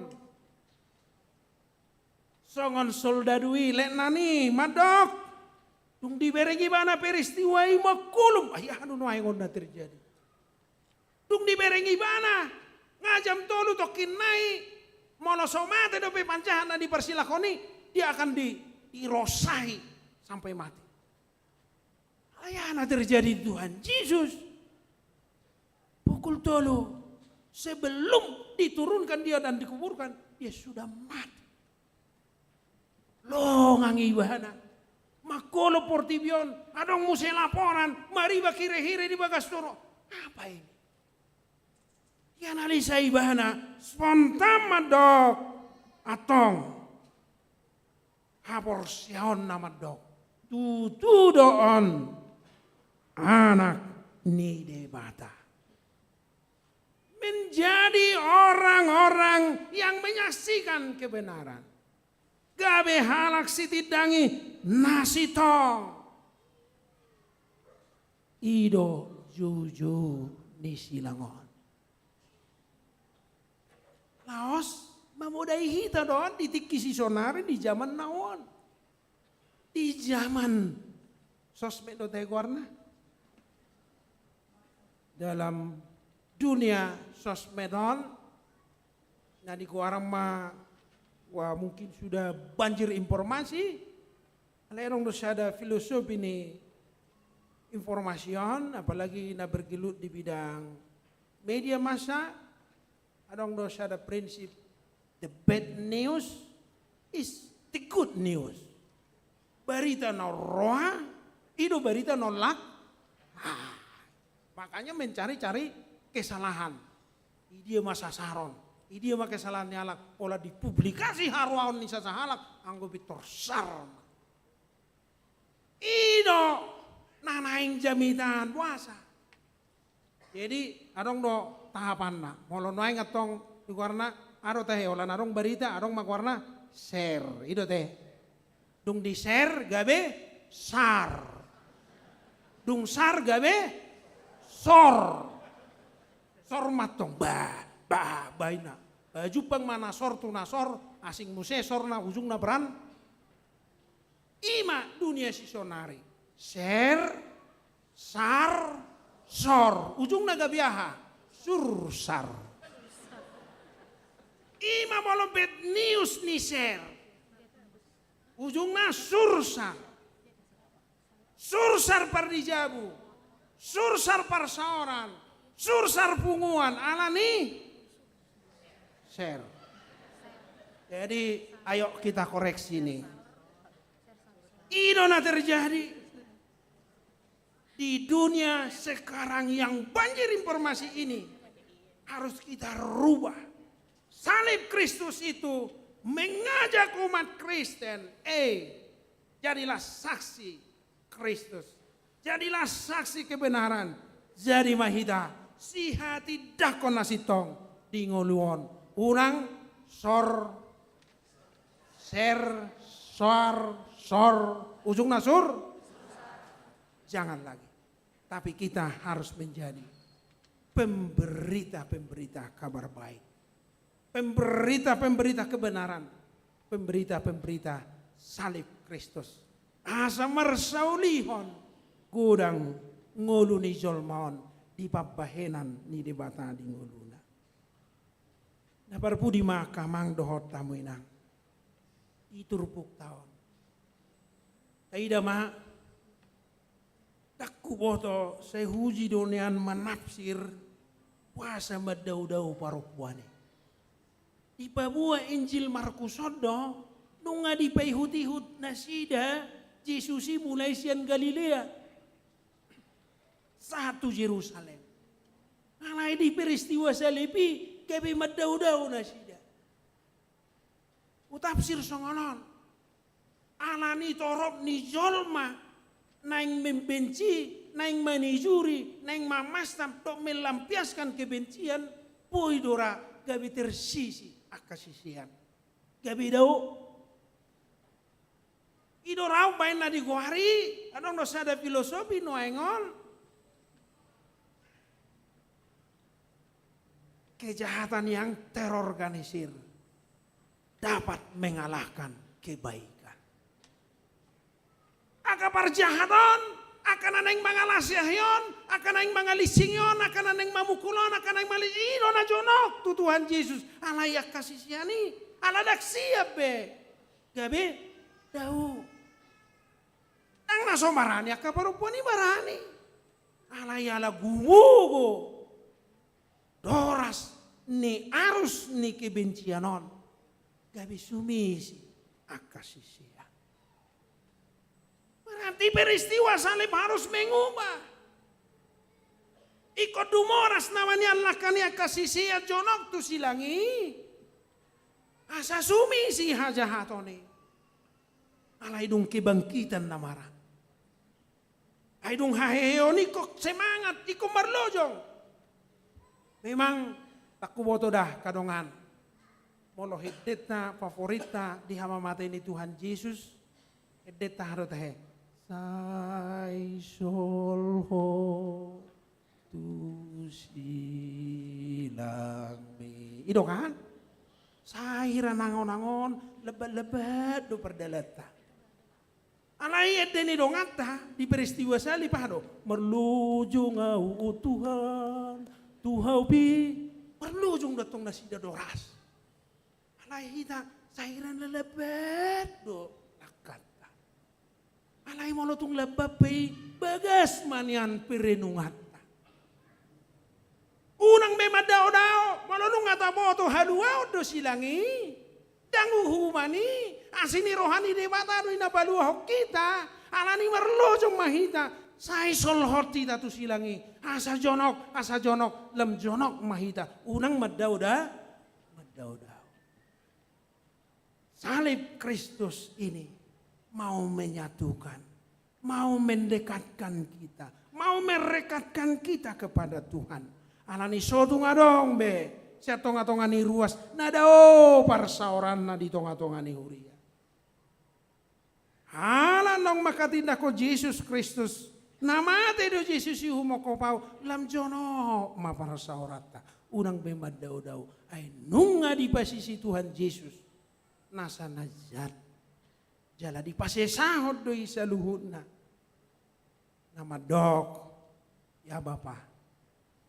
Songon soldadu i, letnan i mandok, dung dibereng ibana peristiwa i mangkulum, ai aha do nuaeng on na terjadi. Dung dibereng ibana nga jam tolu tongkin nai, molo so mate dope panjahat na diparsilangkon i, dia akan di, dirosahi sampai mati. Ai aha na terjadi di Tuhan Jesus? Pukul tolu, sebelum diturunkan dia dan dikuburkan, dia sudah mati. Longang ibana. Mangkolo portibi on, adong muse laporan, maribak hirehire di bagas toru. Apa ini? Dianalisa ibana, spontan mandok, antong haporseaonna mandok, tutu do on Anak ni Debata. Menjadi orang-orang yang menyaksikan kebenaran. Gabe halak sitindangi na sintong. I do joujou ni silang on. Laos mamodai hita do on di tingki sisonari, di zaman na on. Di zaman sosmed do tahe goarna. Dalam dunia sosmed on, na digoaran ma, wah, mungkin sudah banjir informasi. Alai adong do sada filosofi ni informasi on, apalagi na bergelut di bidang media massa, adong do sada prinsip, the bad news is the good news. Barita na roa, i do barita na lak. Ah, makanya mencari-cari kesalahan. Idia ma sasaron, idia ma kesalahan ni halak, pola dipublikasi haroaon ni sasahalak, anggo pintor sar ma. I do na naeng jamitan puasa. Jadi adong do tahapanna. Molo nuaeng antong di goarna, aha do tahe, holan adong barita, adong ma goarna share. I do tahe. Dung di share gabe sar. Dung sar gabe sor. Sor ma antong, bah, bah, bah inna. Bah, jumpang ma na sor tu na sor, asing muse sorna, ujungna beran. I ma dunia sisonari. Share, sar, sor. Ujungna gabe aha? Sursar. I ma molo bad news ni share. Ujungna sursar. Sursar pardijabu. Sursar parsaoran. Sursar punguan. Alani share. Jadi, ayo kita koreksi nih. I do na terjadi. Di dunia sekarang yang banjir informasi ini, harus kita rubah. Salib Kristus itu mengajak umat Kristen, eh, jadilah saksi Kristus. Jadilah saksi kebenaran. Jadi ma hita sihatindangkon na sintong di ngolu on. Unang sor, ser, sor, sor, ujungna sur. Jangan lagi. Tapi kita harus menjadi pemberita-pemberita kabar baik. Pemberita-pemberita kebenaran. Pemberita-pemberita salib Kristus. Asa marsaulihon godang ngolu ni jolma on di pambahenan ni Debata di ngoluna. Na parpudi ma angka amang dohot hamu inang. Di turpukta on. Taida ma, ndang huboto, sai huuji do nian manafsir, boasa mandaodao parompuan i. Dipaboa Injil Markus on do, nunga dipaihut-ihut nasida Jesus i mulai sian Galilea sahat tu Jerusalem. Alai di peristiwa salib i, gabe mandaodao nasida. Hutafsir songon on. Alani torop ni jolma naeng membenci, naeng manijuri, naeng mamastam, dohot melampiaskan kebencian, boi do ra gabe tersisih angka sisean. Gabe dao. I do ra umbahen na digoari, adong do sada filosofi nuaeng on. Kejahatan yang terorganisir dapat mengalahkan kebaikan. Angka parjahat on, angka na naeng mangalasi ahi on, angka na naeng mangalinsingi on, angka na naeng mamukul on, angka na naeng mali-, i do na jonok tu Tuhan Jesus. Alai angka sisean i, ala ndang siap be. Gabe dao. Ndang na so marani angka parompuan i, marani. Alai ala gumogo doras ni arus ni kebencian on, gabe sumisi angka sisean. Berarti peristiwa salib harus mengubah. Ingkon dumoras nama nian langka ni angka sisean jonok tu silang i. Asa sumisi hajahaton i. Alai dung kebangkitan nama ra. Ai dung haheheon ingkon semangat, ingkon marlojong. Memang ndang huboto da angka dongan. Molo endenta, favoritta di hamamate ni Tuhan Jesus, endenta aha do tahe? Sai solhot tu silangmi. I do kan? Sai hira na angon-angon, lambat-lambat do pardalanta. Alai ende ni donganta di peristiwa salib aha do? Marlojong ahu, o Tuhan, tu Ho pe. Marlojong do antong nasida doras. Alai hita sai hira na lambat do langkanta. Alai molo tung lambat pe i, bagas ma nian perenunganta. Unang be mandaodao, molo nunga taboto haluaon do silang i. Ndang uhuman i, asi ni roha ni Debata do i na paluahon hita. Alani marlojong ma hita, sai solhot hita tu silang i. Asa jonok, asa jonok, lam jonok ma hita. Unang mandaoda-, mandaodao. Salib Kristus ini mau menyatukan, mau mendekatkan kita, mau merekatkan kita kepada Tuhan. Alani so tung adong be sian tonga-tonga ni ruas na dao parsaoranna di tonga-tonga ni huria. Ala naung mangkatindangkon Jesus Kristus, na mate do Jesus i humongkop ahu, lam jonok ma parsaoranta. Unang be mandaodao, ai nunga dipasisi Tuhan Jesus nasa na jat. Jala dipasesahon do i saluhutna. Na mandok, "Ya Bapa,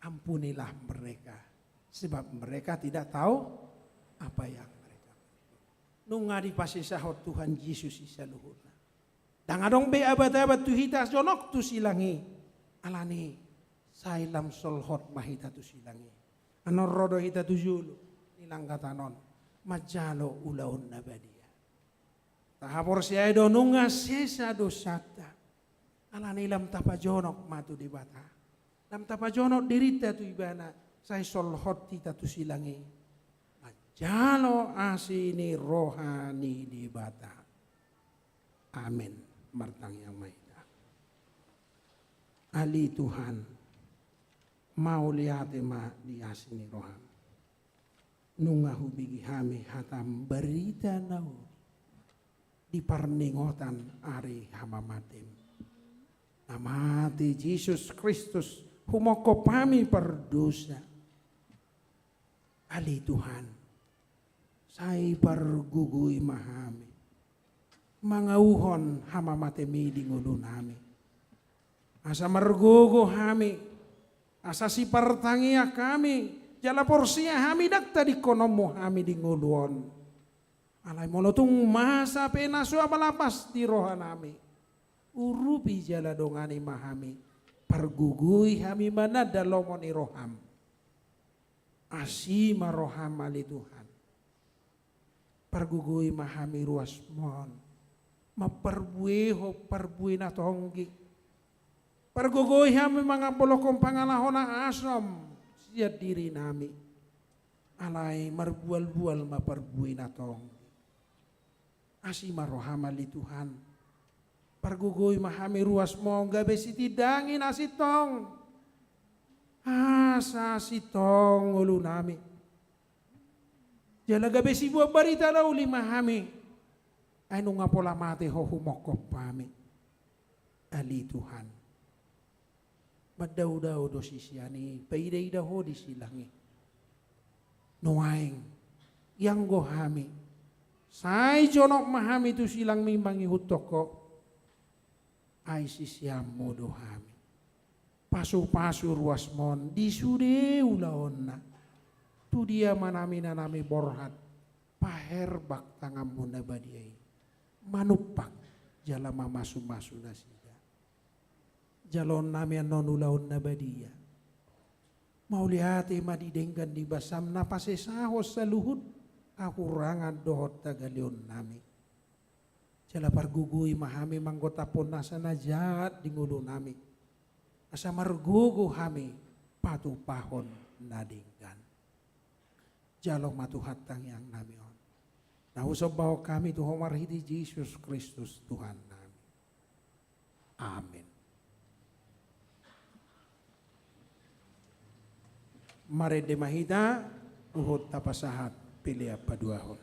ampunilah mereka, sebab mereka tidak tahu apa yang mereka. Nunga dipasesahon Tuhan Jesus i saluhutna. Ndang adong be abat-abat tu hita jonok tu silang i. Alani sai lam solhot ma hita tu silang i. Annon ro do hita tu jolo ni langgatan on manjalo ulaon na badia. Tahaporseai do nunga sesa dosanta. Alani lam tapajonok ma tu Debata. Lam tapajonok dirinta tu Ibana, sai solhot hita tu silang i manjalo asi ni roha ni Debata. Amen. Martangiang ma hita. Ale Tuhan, mauliate ma di asi ni roham. Nunga hubege hami hatam barita na uli di parningotan ari hamamatem. Na mate Jesus Kristus humongkop hami pardosa. Ale Tuhan, sai pargogoi ma hami mangauhon hamamatem i di ngolunami. Asa margogo hami, asa sipartangiang hami, jala porsea hami ndang tadingkononmu hami di ngolu on. Alai molo tung masa pe na so abala pas di rohanami, urupi jala dongani ma hami, pargogoi hami mananda lomo ni roham. Asi ma roham ale Tuhan. Pargogoi ma hami ruasmon mamparbuehon parbue na tonggi. Pargogoi hami mangambolongkon pangalaho na asom sian dirinami. Alai marbual-bual ma parbue na tonggi. Asi ma roham ale Tuhan. Pargogoi ma hami ruasmon gabe sitindangi na sintong. Asa sintong ngolunami. Jala gabe siboan barita na uli ma hami. Ai nunga pola mate ho humongkop hami. Ale Tuhan. Mandao-dao do sisian i, paida-ida ho di silang i. Nuaeng, ianggo hami. Sai jonok ma hami tu silangmi mangihuthon ho. Ai sisianmu do hami. Pasu-pasu ruasmon di sude ulaonna. Tu dia ma hami na naeng borhat. Paherbang tanganmu na badia i. Manumpak jala mamasu-masu nasida. Jaloonnami annon ulaon na badia. Mauliate ma di denggan ni basam na pasesahon saluhut hahurangan dohot hagaleonnami. Jala pargogoi ma hami manggotaphon nasa na jat di ngolunami. Asa margogo hami patupahon na denggan. Jalo ma Tuhan tangiangnami on. Na husombahon hami tu Ho marhite Jesus Kristus Tuhannami. Amen. Marende ma hita, huhut tapasahat pelean paduahon.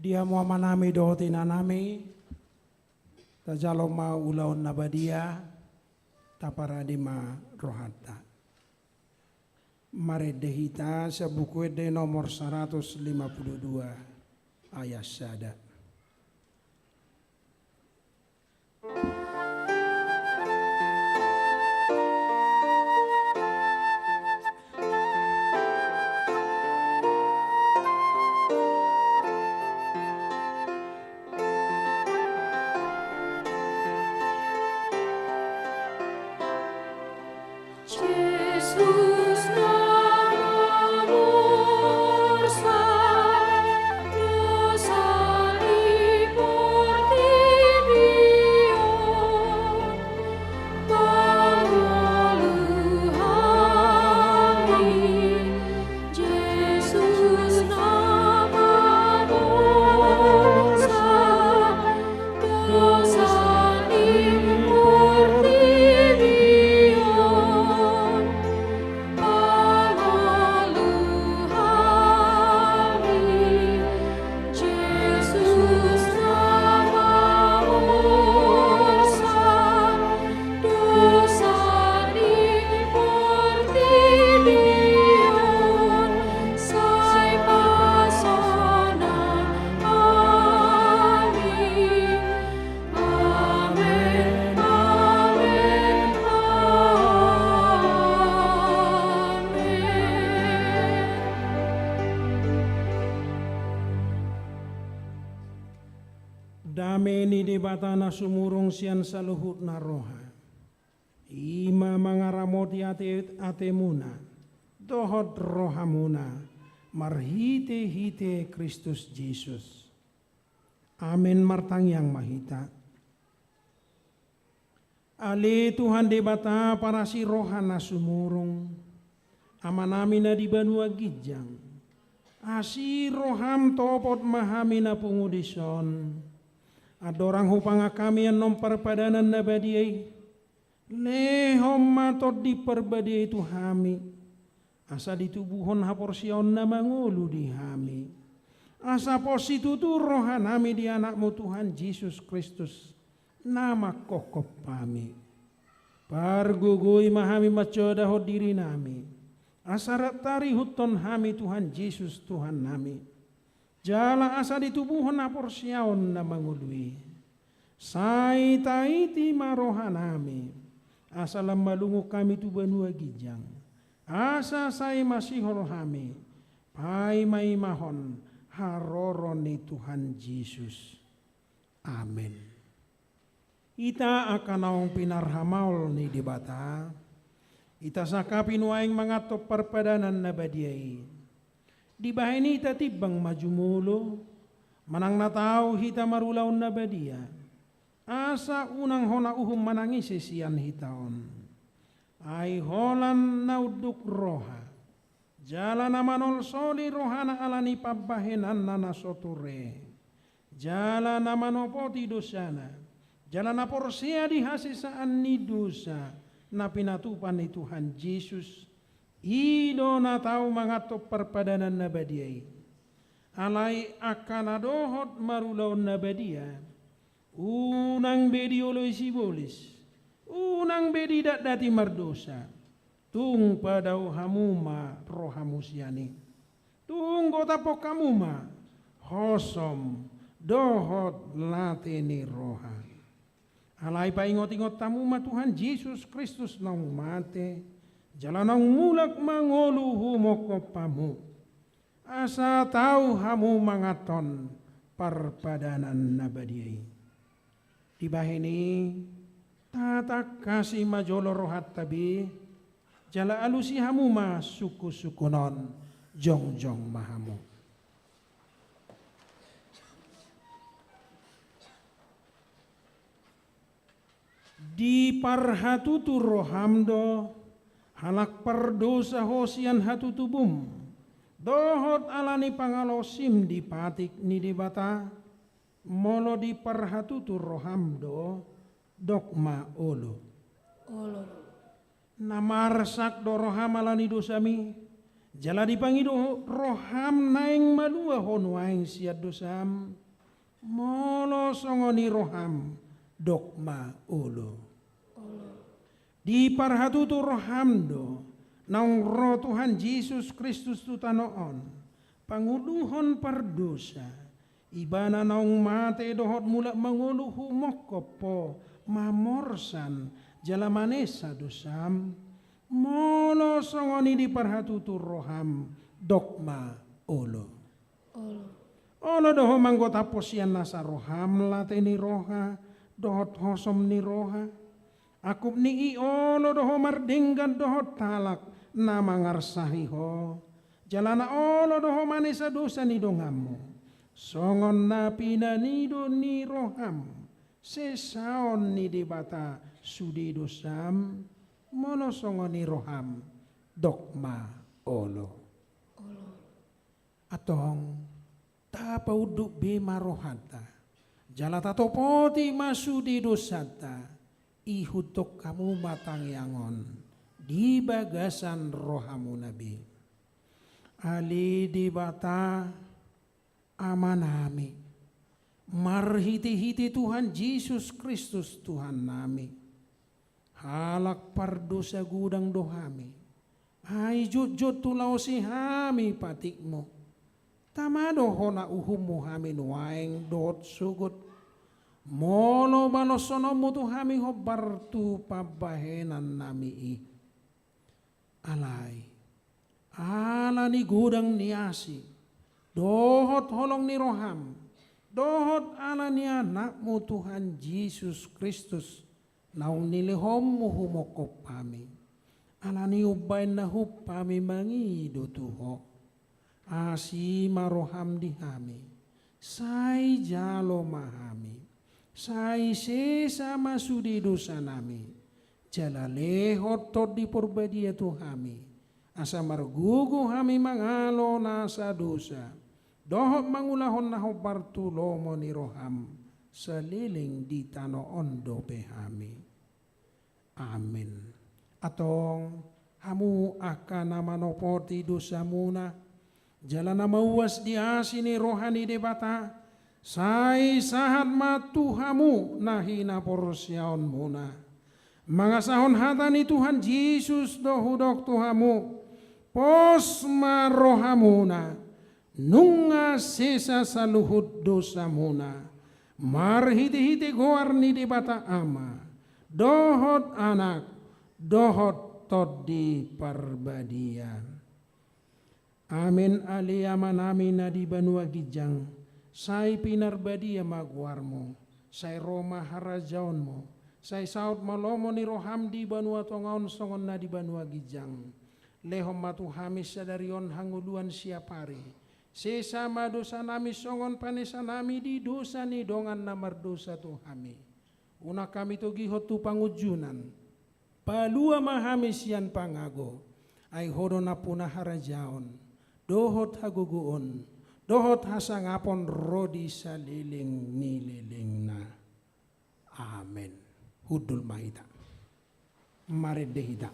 Di hamu amanami dohot inanami, tajalo ma ulaon na badia, taparade ma rohanta. Marende hita sian Buku Ende nomor saratus lima pulu dua, ayat sada. Jesus na mamorsan dosa ni portibi on, pangolu hami. Jesus na mamorsan dosa ni portibi on, pangolu hami. Jesus na mamorsan dosa ni portibi on, sai pasona hami. Amen, amen, amen. Dame ni Debata na sumurung sian saluhut na roha, i ma mangaramoti ate-, atemuna dohot rohamuna marhite-hite Kristus Jesus. Amen. Martangiang ma hita. Ale Tuhan Debata parasi roha na sumurung, Amanami na di banua ginjang, asi roham topot ma hami na pungu dison. Andorang hupangangkami annon parpadanan na badia i, lehon ma Tondi Parbadia i tu hami, asa ditubuhon haporseaon na mangolu di hami, asa pos situtu rohanami di Anakmu Tuhan Jesus Kristus, na manghophop hami. Pargogoi ma hami mansoadahon dirinami, asa rap tarihuthon hami Tuhan Jesus Tuhannami, jala asa ditubuhon haporseaon na mangolu i. Sai taiti ma rohanami, asa lam malungun hami tu banua ginjang, asa sai masihol hami paimaimahon haroro ni Tuhan Jesus. Amen. Hita angka naung pinarhamaol ni Debata, hita sangkapi nuaeng manganhon parpadanan na badia i. Dibahen i hita timbang ma jumolo, manang na tau hita marulaon na badia, asa unang hona uhum manang ise sian hita on. Ai holan na unduk roha, jala na manolsoli rohana ala ni pambahenanna na so ture, jala na manopoti dosana, jala na porsea di hasesaan ni dosa na pinatupa ni Tuhan Jesus, i do na tau manganhon parpadanan na badia i. Alai angka na dohot marulaon na badia, unang be dioloi sibolis, unang be didatdati mardosa. Tung padao hamu ma rohamu sian i. Tung gotaphon hamu ma hosom dohot late ni roha. Alai paingotingot hamu ma Tuhan Jesus Kristus naung mate, jala naung mulak mangolu humophop hamu, asa tau hamu manganhon parpadanan na badia i. Dibahen i, tatangkasi ma jolo rohanta be, jala alusi hamu ma sungkunsungkun on, jongjong ma hamu. Diparhatutu roham do, halak pardosa ho sian hatutubum, dohot ala ni pangalaosim di patik ni Debata? Molo diparhatutu roham do, dok ma olo. Olo. Na marsak do roham ala ni dosami, Jala dipangido roham naeng malua ho nuaeng sian dosam, molo songon i roham, dok ma olo. Diparhatutu roham do, naung ro Tuhan Jesus Kristus tu tano on, panguluhon pardosa, Ibana naung mate dohot mulak mangolu humongkop ho, mamorsan, jala manesa dosam, molo songon i diparhatutu roham, dok ma olo. Olo. Olo do ho manggotampo sian nasa roham late ni roha, dohot hosom ni roha. Angkup ni i olo do ho mardenggan dohot halak na mangarsahi ho. Jala na olo do ho manesa dosa ni donganmu. Songon na pinanido ni roham, sesaon ni Debata sude dosam, molo songon i roham, dok ma olo. Olo. Antong, tapaunduk be ma rohanta, jala tatopoti ma sude dosanta, ihuthon hamu ma tangiang on, di bagasan rohamuna be. Ale Debata, Amanami, marhitehite Tuhan Jesus Kristus Tuhannami, halak pardosa godang do hami, ai jotjot hulaosi hami patikmu. Tama do hona uhummu hami nuaeng dohot sogot, molo baloshononmu tu hami hombar tu pambahenannami i. Alai, ala ni godang ni asi, dohot holong ni roham, dohot ala ni Anakmu Tuhan Jesus Kristus, naung nilehonmu humongkop hami. Ala ni i umbahen na hup hami mangido tu Ho. Asi ma roham di hami, sai jalo ma hami, sai sesa ma sude dosanami, jala lehon Tondi Parbadia tu hami, asa margogo hami mangalo nasa dosa, dohot mangulahon na hombar tu lomo ni roham, saleleng di tano on dope hami. Amen. Antong, hamu angka na manopoti dosamuna, jala na mauas di asi ni roha ni Debata, sai sahat ma tu hamu na hinaporseaonmuna. Mangasahon hata ni Tuhan Jesus do hudok tu hamu, pos ma rohamuna, nunga sesa saluhut dosamuna, marhitehite goar ni Debata Ama, dohot Anak, dohot Tondi Parbadia. Amen. Ale Amanami na di banua ginjang, sai pinarbadia ma goarmu, sai ro ma harajaonmu, sai saut ma lomo ni roham di banua tonga on songon na di banua ginjang. Lehon ma tu hami sadari on hangoluan siapari. Sesa ma dosanami songon panesanami di dosa ni dongan na mardosa tu hami. Unang hami togihon tu pangunjunan. Palua ma hami sian pangago. Ai Ho do nampuna harajaon, dohot hagogoon, dohot hasangapon ro di saleleng ni lelengna. Amen. Hundul ma hita. Marende hita.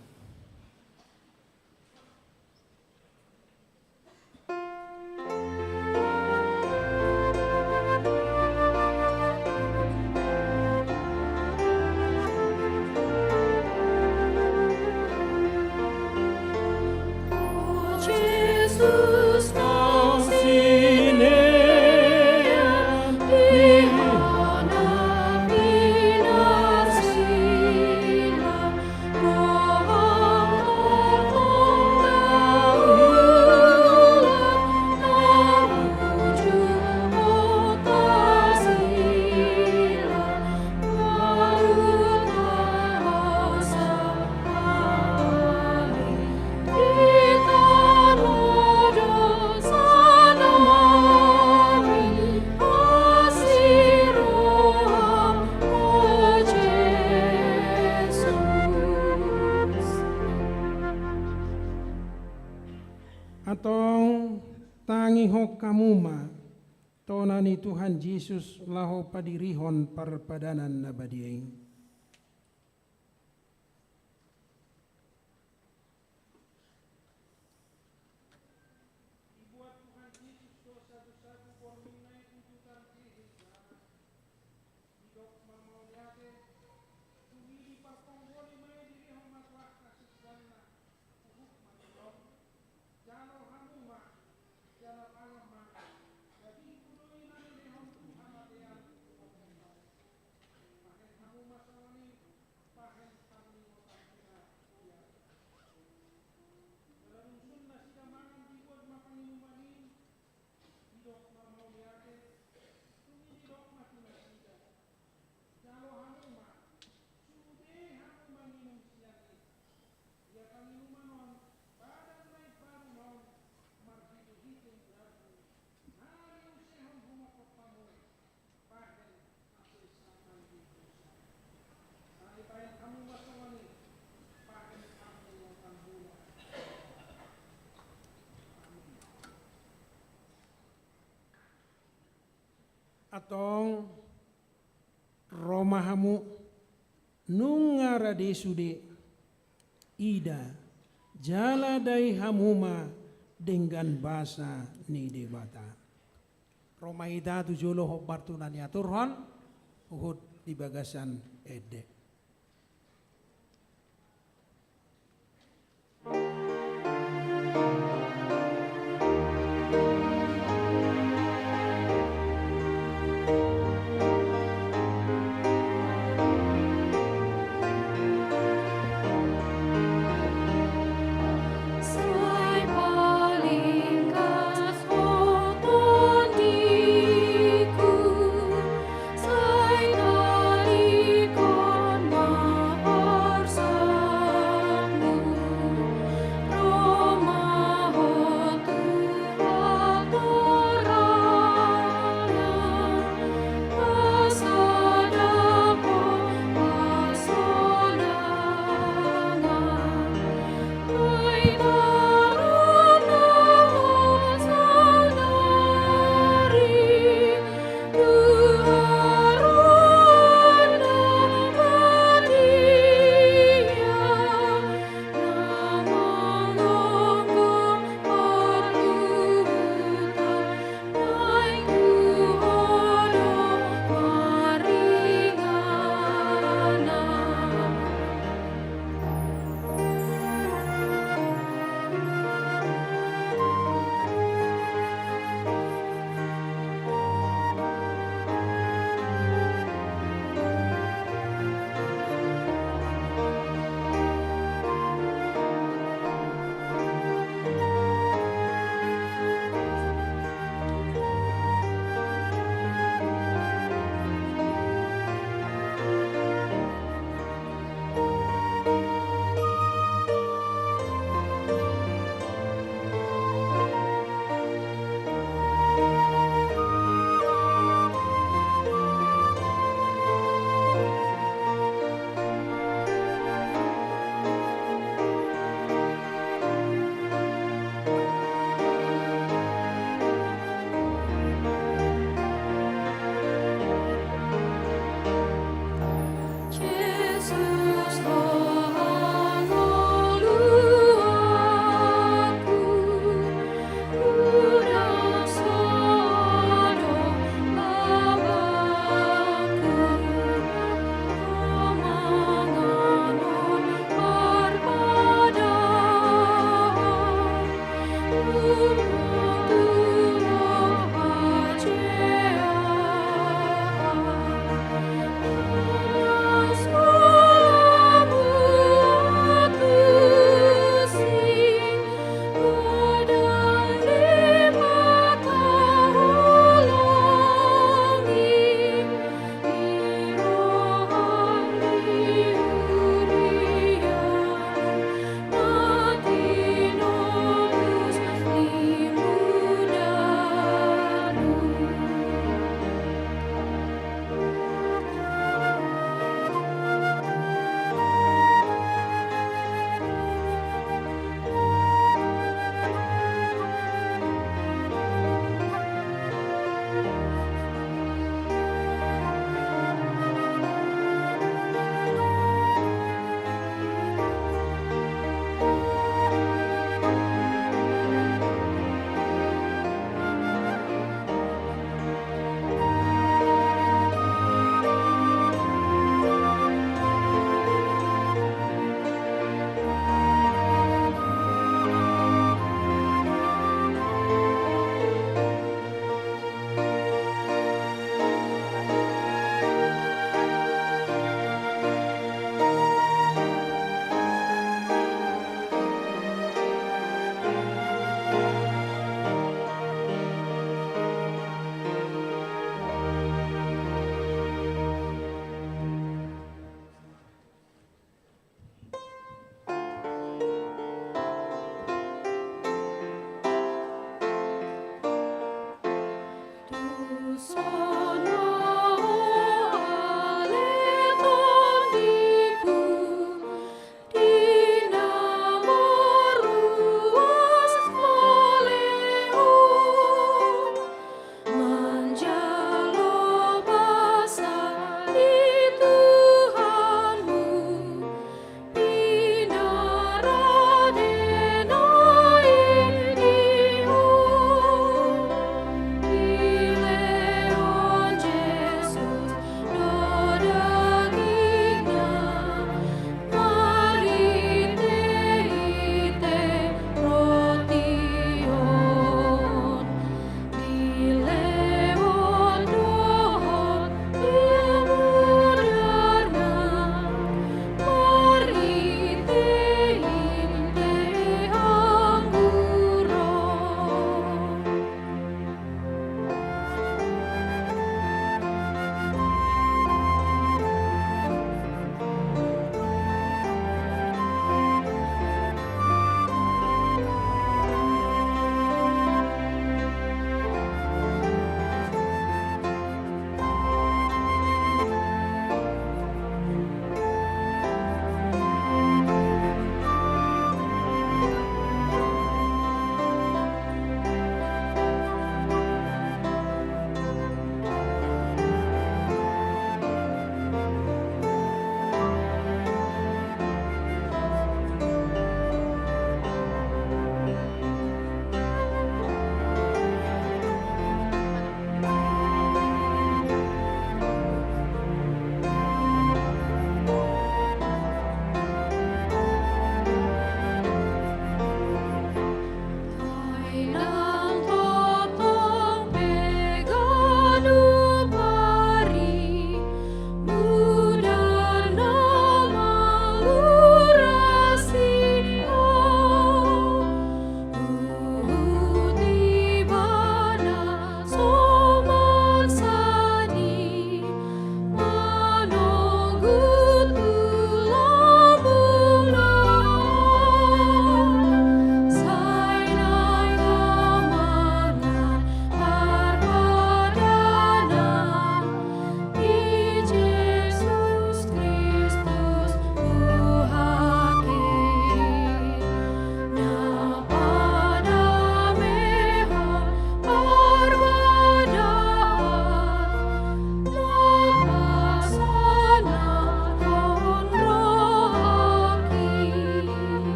Antong tangihon hamu ma tona ni Tuhan Jesus laho padirihon parpadanan na badia i. Antong, ro ma hamu, nunga rade sude, ida, jala dai hamu ma denggan basa ni Debata. Ro ma hita tu jolo hombar tu na niaturhon, huhut di bagasan ende.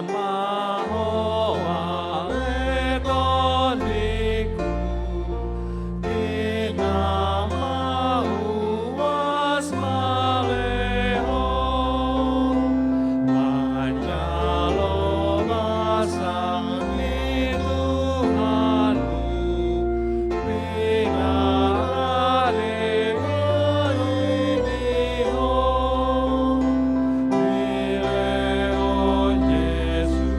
Ma ho ale tondingku, pinda ma uas male ho, manjalo basa ni Tuhanmu, pinda ale ho. Dilehon Jesus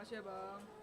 Siap, Bang.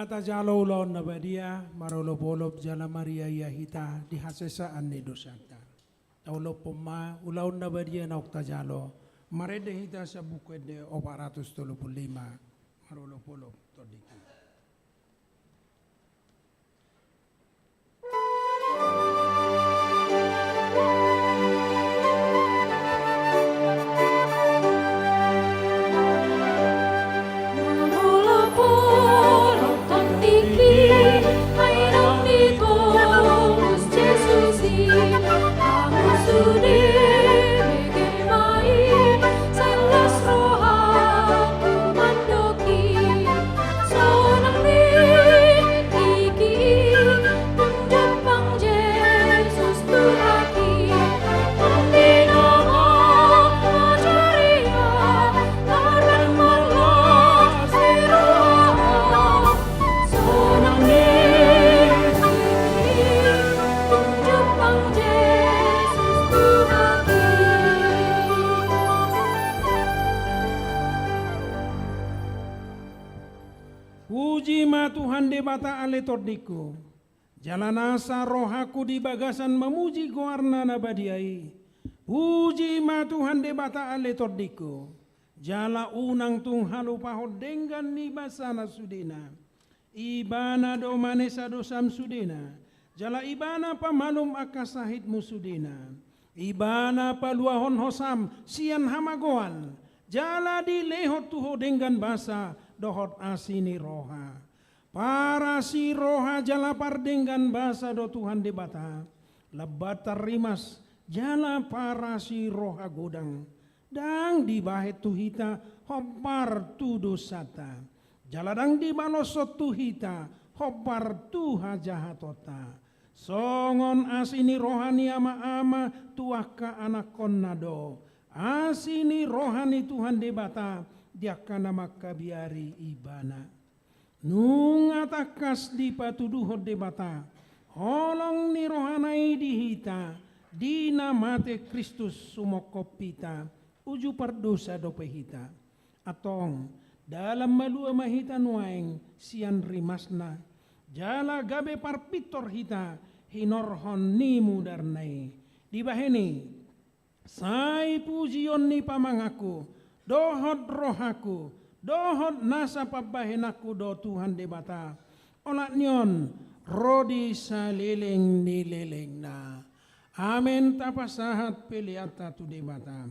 Tajalo ulaon na badia, marolopolop jala mariaia hita di hasesaan ni dosanta. Taolophon ma ulaon na badia naung tajalo, marende hita sian Buku Ende opat ratus tolu pulu lima, marolopolop tondingki. Puji ma Tuhan Debata ale tondingku. Jala nasa rohangku di bagasan mamuji goarna na badia i. Puji ma Tuhan Debata ale tondingku. Jala unang tung halupahon denggan ni basana sudena. Ibana do manesa dosam sudena. Jala Ibana pamalum angka sahitmu sudena. Ibana paluahon hosam sian hamagoan. Jala dilehon tu ho denggan basa dohot asi ni roha. Parasi roha jala pardenggan basa do Tuhan Debata, lambat tarrimas jala parasi roha godang, ndang dibahen tu hita hombar tu dosanta, jala ndang dibaloshon tu hita hombar tu hajahatonta. Songon asi ni roha ni ama-ama tu angka anakkonna do asi ni roha ni Tuhan Debata di angka na mangkabiari Ibana. Nunga tangkas dipatuduhon Debata holong ni rohana i di hita, di na mate Kristus sumongkop hita, uju pardosa dope hita. Antong, dalan malua ma hita nuaeng sian rimasna, jala gabe parpintor hita hinorhon ni mudarna i. Dibahen i, sai pujion ni pamanganku, dohot rohangku, dohot nasa pambahenanku do Tuhan Debata, olat ni on ro di saleleng ni lelengna. Amen. Tapasahat peleanta tu Debata.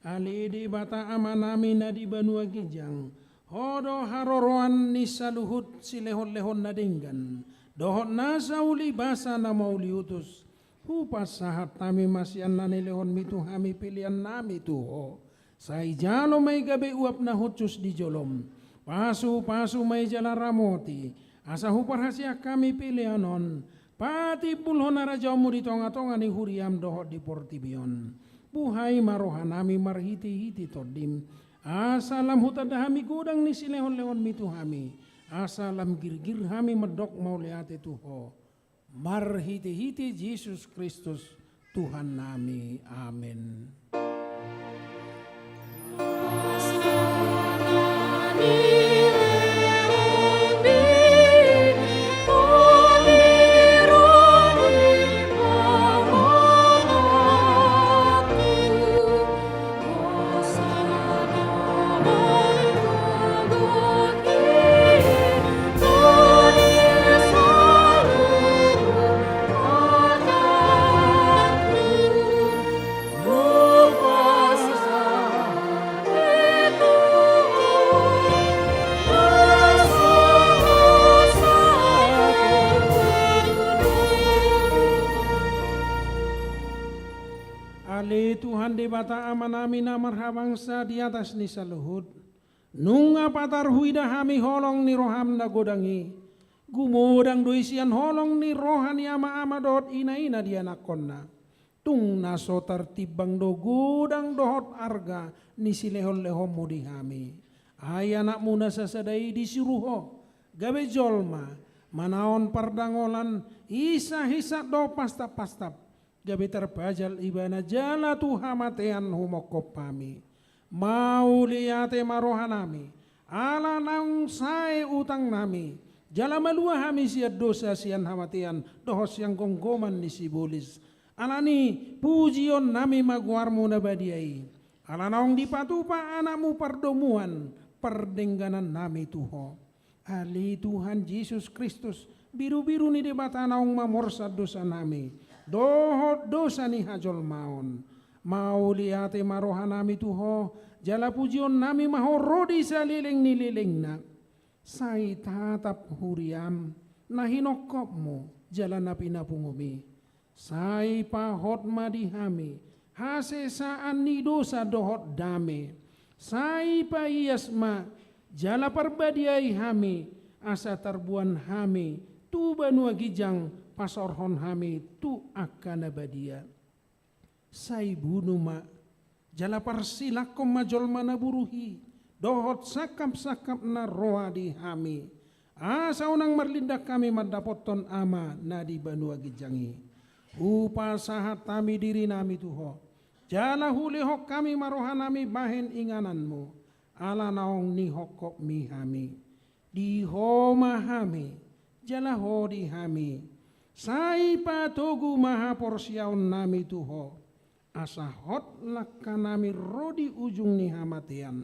Ale Debata Amanami na di banua ginjang, Ho do haroroan ni saluhut silehonlehon na denggan, dohot nasa uli basa na mauliutus. Hupasahat hami ma sian na nilehonmi tu hami peleannami tu Ho. Sai jalo ma i gabe uap na hushus di jolom. Pasupasu ma i jala ramoti, asa huparhaseang hami pelean on patimbulhon harajaonmu di tongatonga ni huriam dohot di portibi on. Buhai ma rohanami marhitehite Tondim, asa lam hutanda hami godang ni silehonlehonmi tu hami, asa lam girgir hami mandok mauliate tu Ho. Marhitehite Jesus Kristus Tuhannami. Amen. Ale Tuhan Debata Amanami na marhabangsa di atas ni saluhut, nunga patar huida hami holong ni roham na godang i. Gumodang do i sian holong ni roha ni ama-ama dohot ina-ina di anakkonna. Tung na so tartimbang do godang dohot arga ni silehonlehonmu di hami. Ai anakmu na sasada i disuru Ho gabe jolma, manaon pardangolan, hisap-hisap dohot pastap-pastap, gabe tarpajal ibana jala tu hamatean humongkop hami. Mauliate ma rohanami, ala naung sae utangnami, Jala malua hami sian dosa, sian hamatean, dohot sian gomgoman ni sibolis. Alani, pujionnami ma goarmu na badia i. Ala naung dipatupa anakmu pardomuan, pardengganannami tu ho. Ale Tuhan Jesus Kristus, birubiru ni Debata naung mamorsan dosanami, dohot dosa ni hajolmaon. Mauliate ma rohanami tu ho, jala pujionnami ma ho ro di saleleng ni lelengna. Sai tatap huriam, na hinongkopmu, jala na pinapungum i. Sai pahot ma di hami hasesaan ni dosa dohot dame. Sai paias ma jala parbadiai hami, asa tarboan hami tu banua ginjang, pasaorhon hami tu angka na badia. Sai bunu ma, jala parsilangkon ma jolma na buruk i, dohot sangkapsangkap na roa di hami. Asa unang marlindang hami mandapothon Ama na di banua ginjang i. Hupasahat hami dirinami tu ho, jala hulehon hami ma rohanami bahen ingananmu, ala naung nihongkopmi hami. Di ho ma hami, jala ho di hami. Sai patogu ma haporseaonnami tu ho, asa hot langkanami ro di ujung ni hamatean.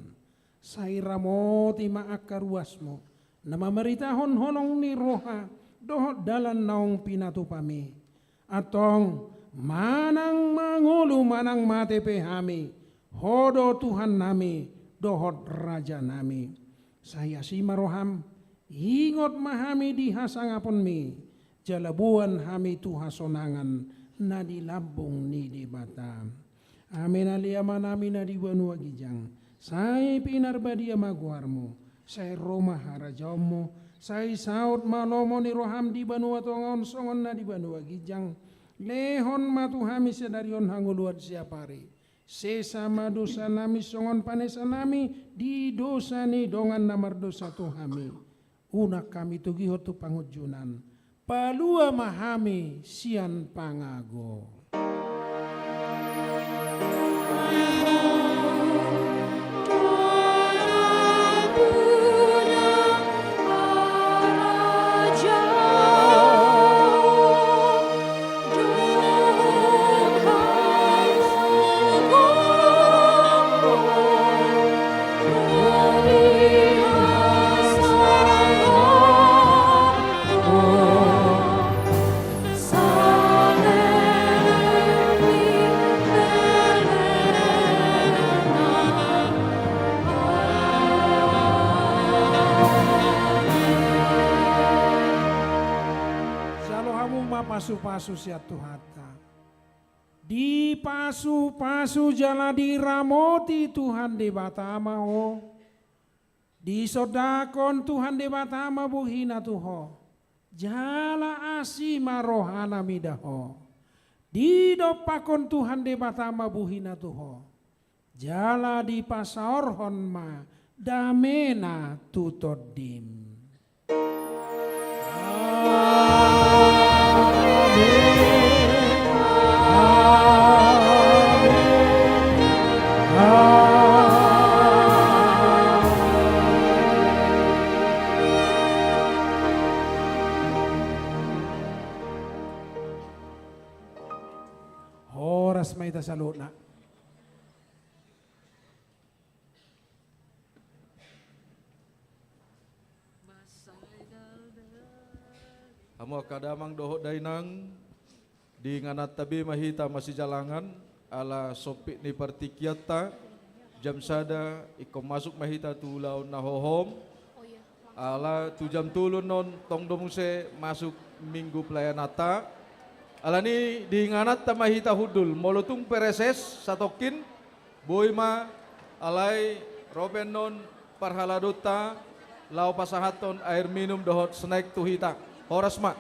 Sai ramoti ma angka ruasmu, na mamaritahon holong ni roha, dohot dalan naung pinatupami. Antong, manang mangolu manang mate pe hami, ho do Tuhannami, dohot Rajanami. Sai asi ma roham, ingot ma hami di hasangaponmi, jala boan hami tu hasonangan na di lambung ni Debata. Amen. Ale Amanami na di banua ginjang, sai pinarbadia ma goarmu, sai ro ma harajaonmu, sai saut ma lomo ni roham di banua tonga on songon na di banua ginjang. Lehon ma tu hami sadari on hangoluan siapari. Sesa ma dosanami songon panesanami di dosa ni dongan na mardosa tu hami. Unang hami togihon tu pangunjunan. Palua ma hami sian pangago. Jalo hamu ma pasupasu sian Tuhanta. Dipasupasu jala diramoti Tuhan Debata ma ho. Disondangkon Tuhan Debata ma bohina tu ho, jala asi ma rohana mida ho. Didompakkon Tuhan Debata ma bohina tu ho, jala dipasaorhon ma damena tu tondim. Amen. Amen. Amen. Horas ma hita saluhutna. Hamu angka damang dohot dainang, di ingananta be ma hita masijalangan, ala sompit ni partingkianta, jam sada ingkon masuk ma hita tu ulaon na hohom, ala tu jam tolu annon tong do muse masuk minggu pelayananta. Alani di ingananta ma hita hundul, molo tung pe reses satongkin, boi ma, alai ro pe annon parhaladonta laho pasahathon air minum dohot snack tu hita. Horas ma.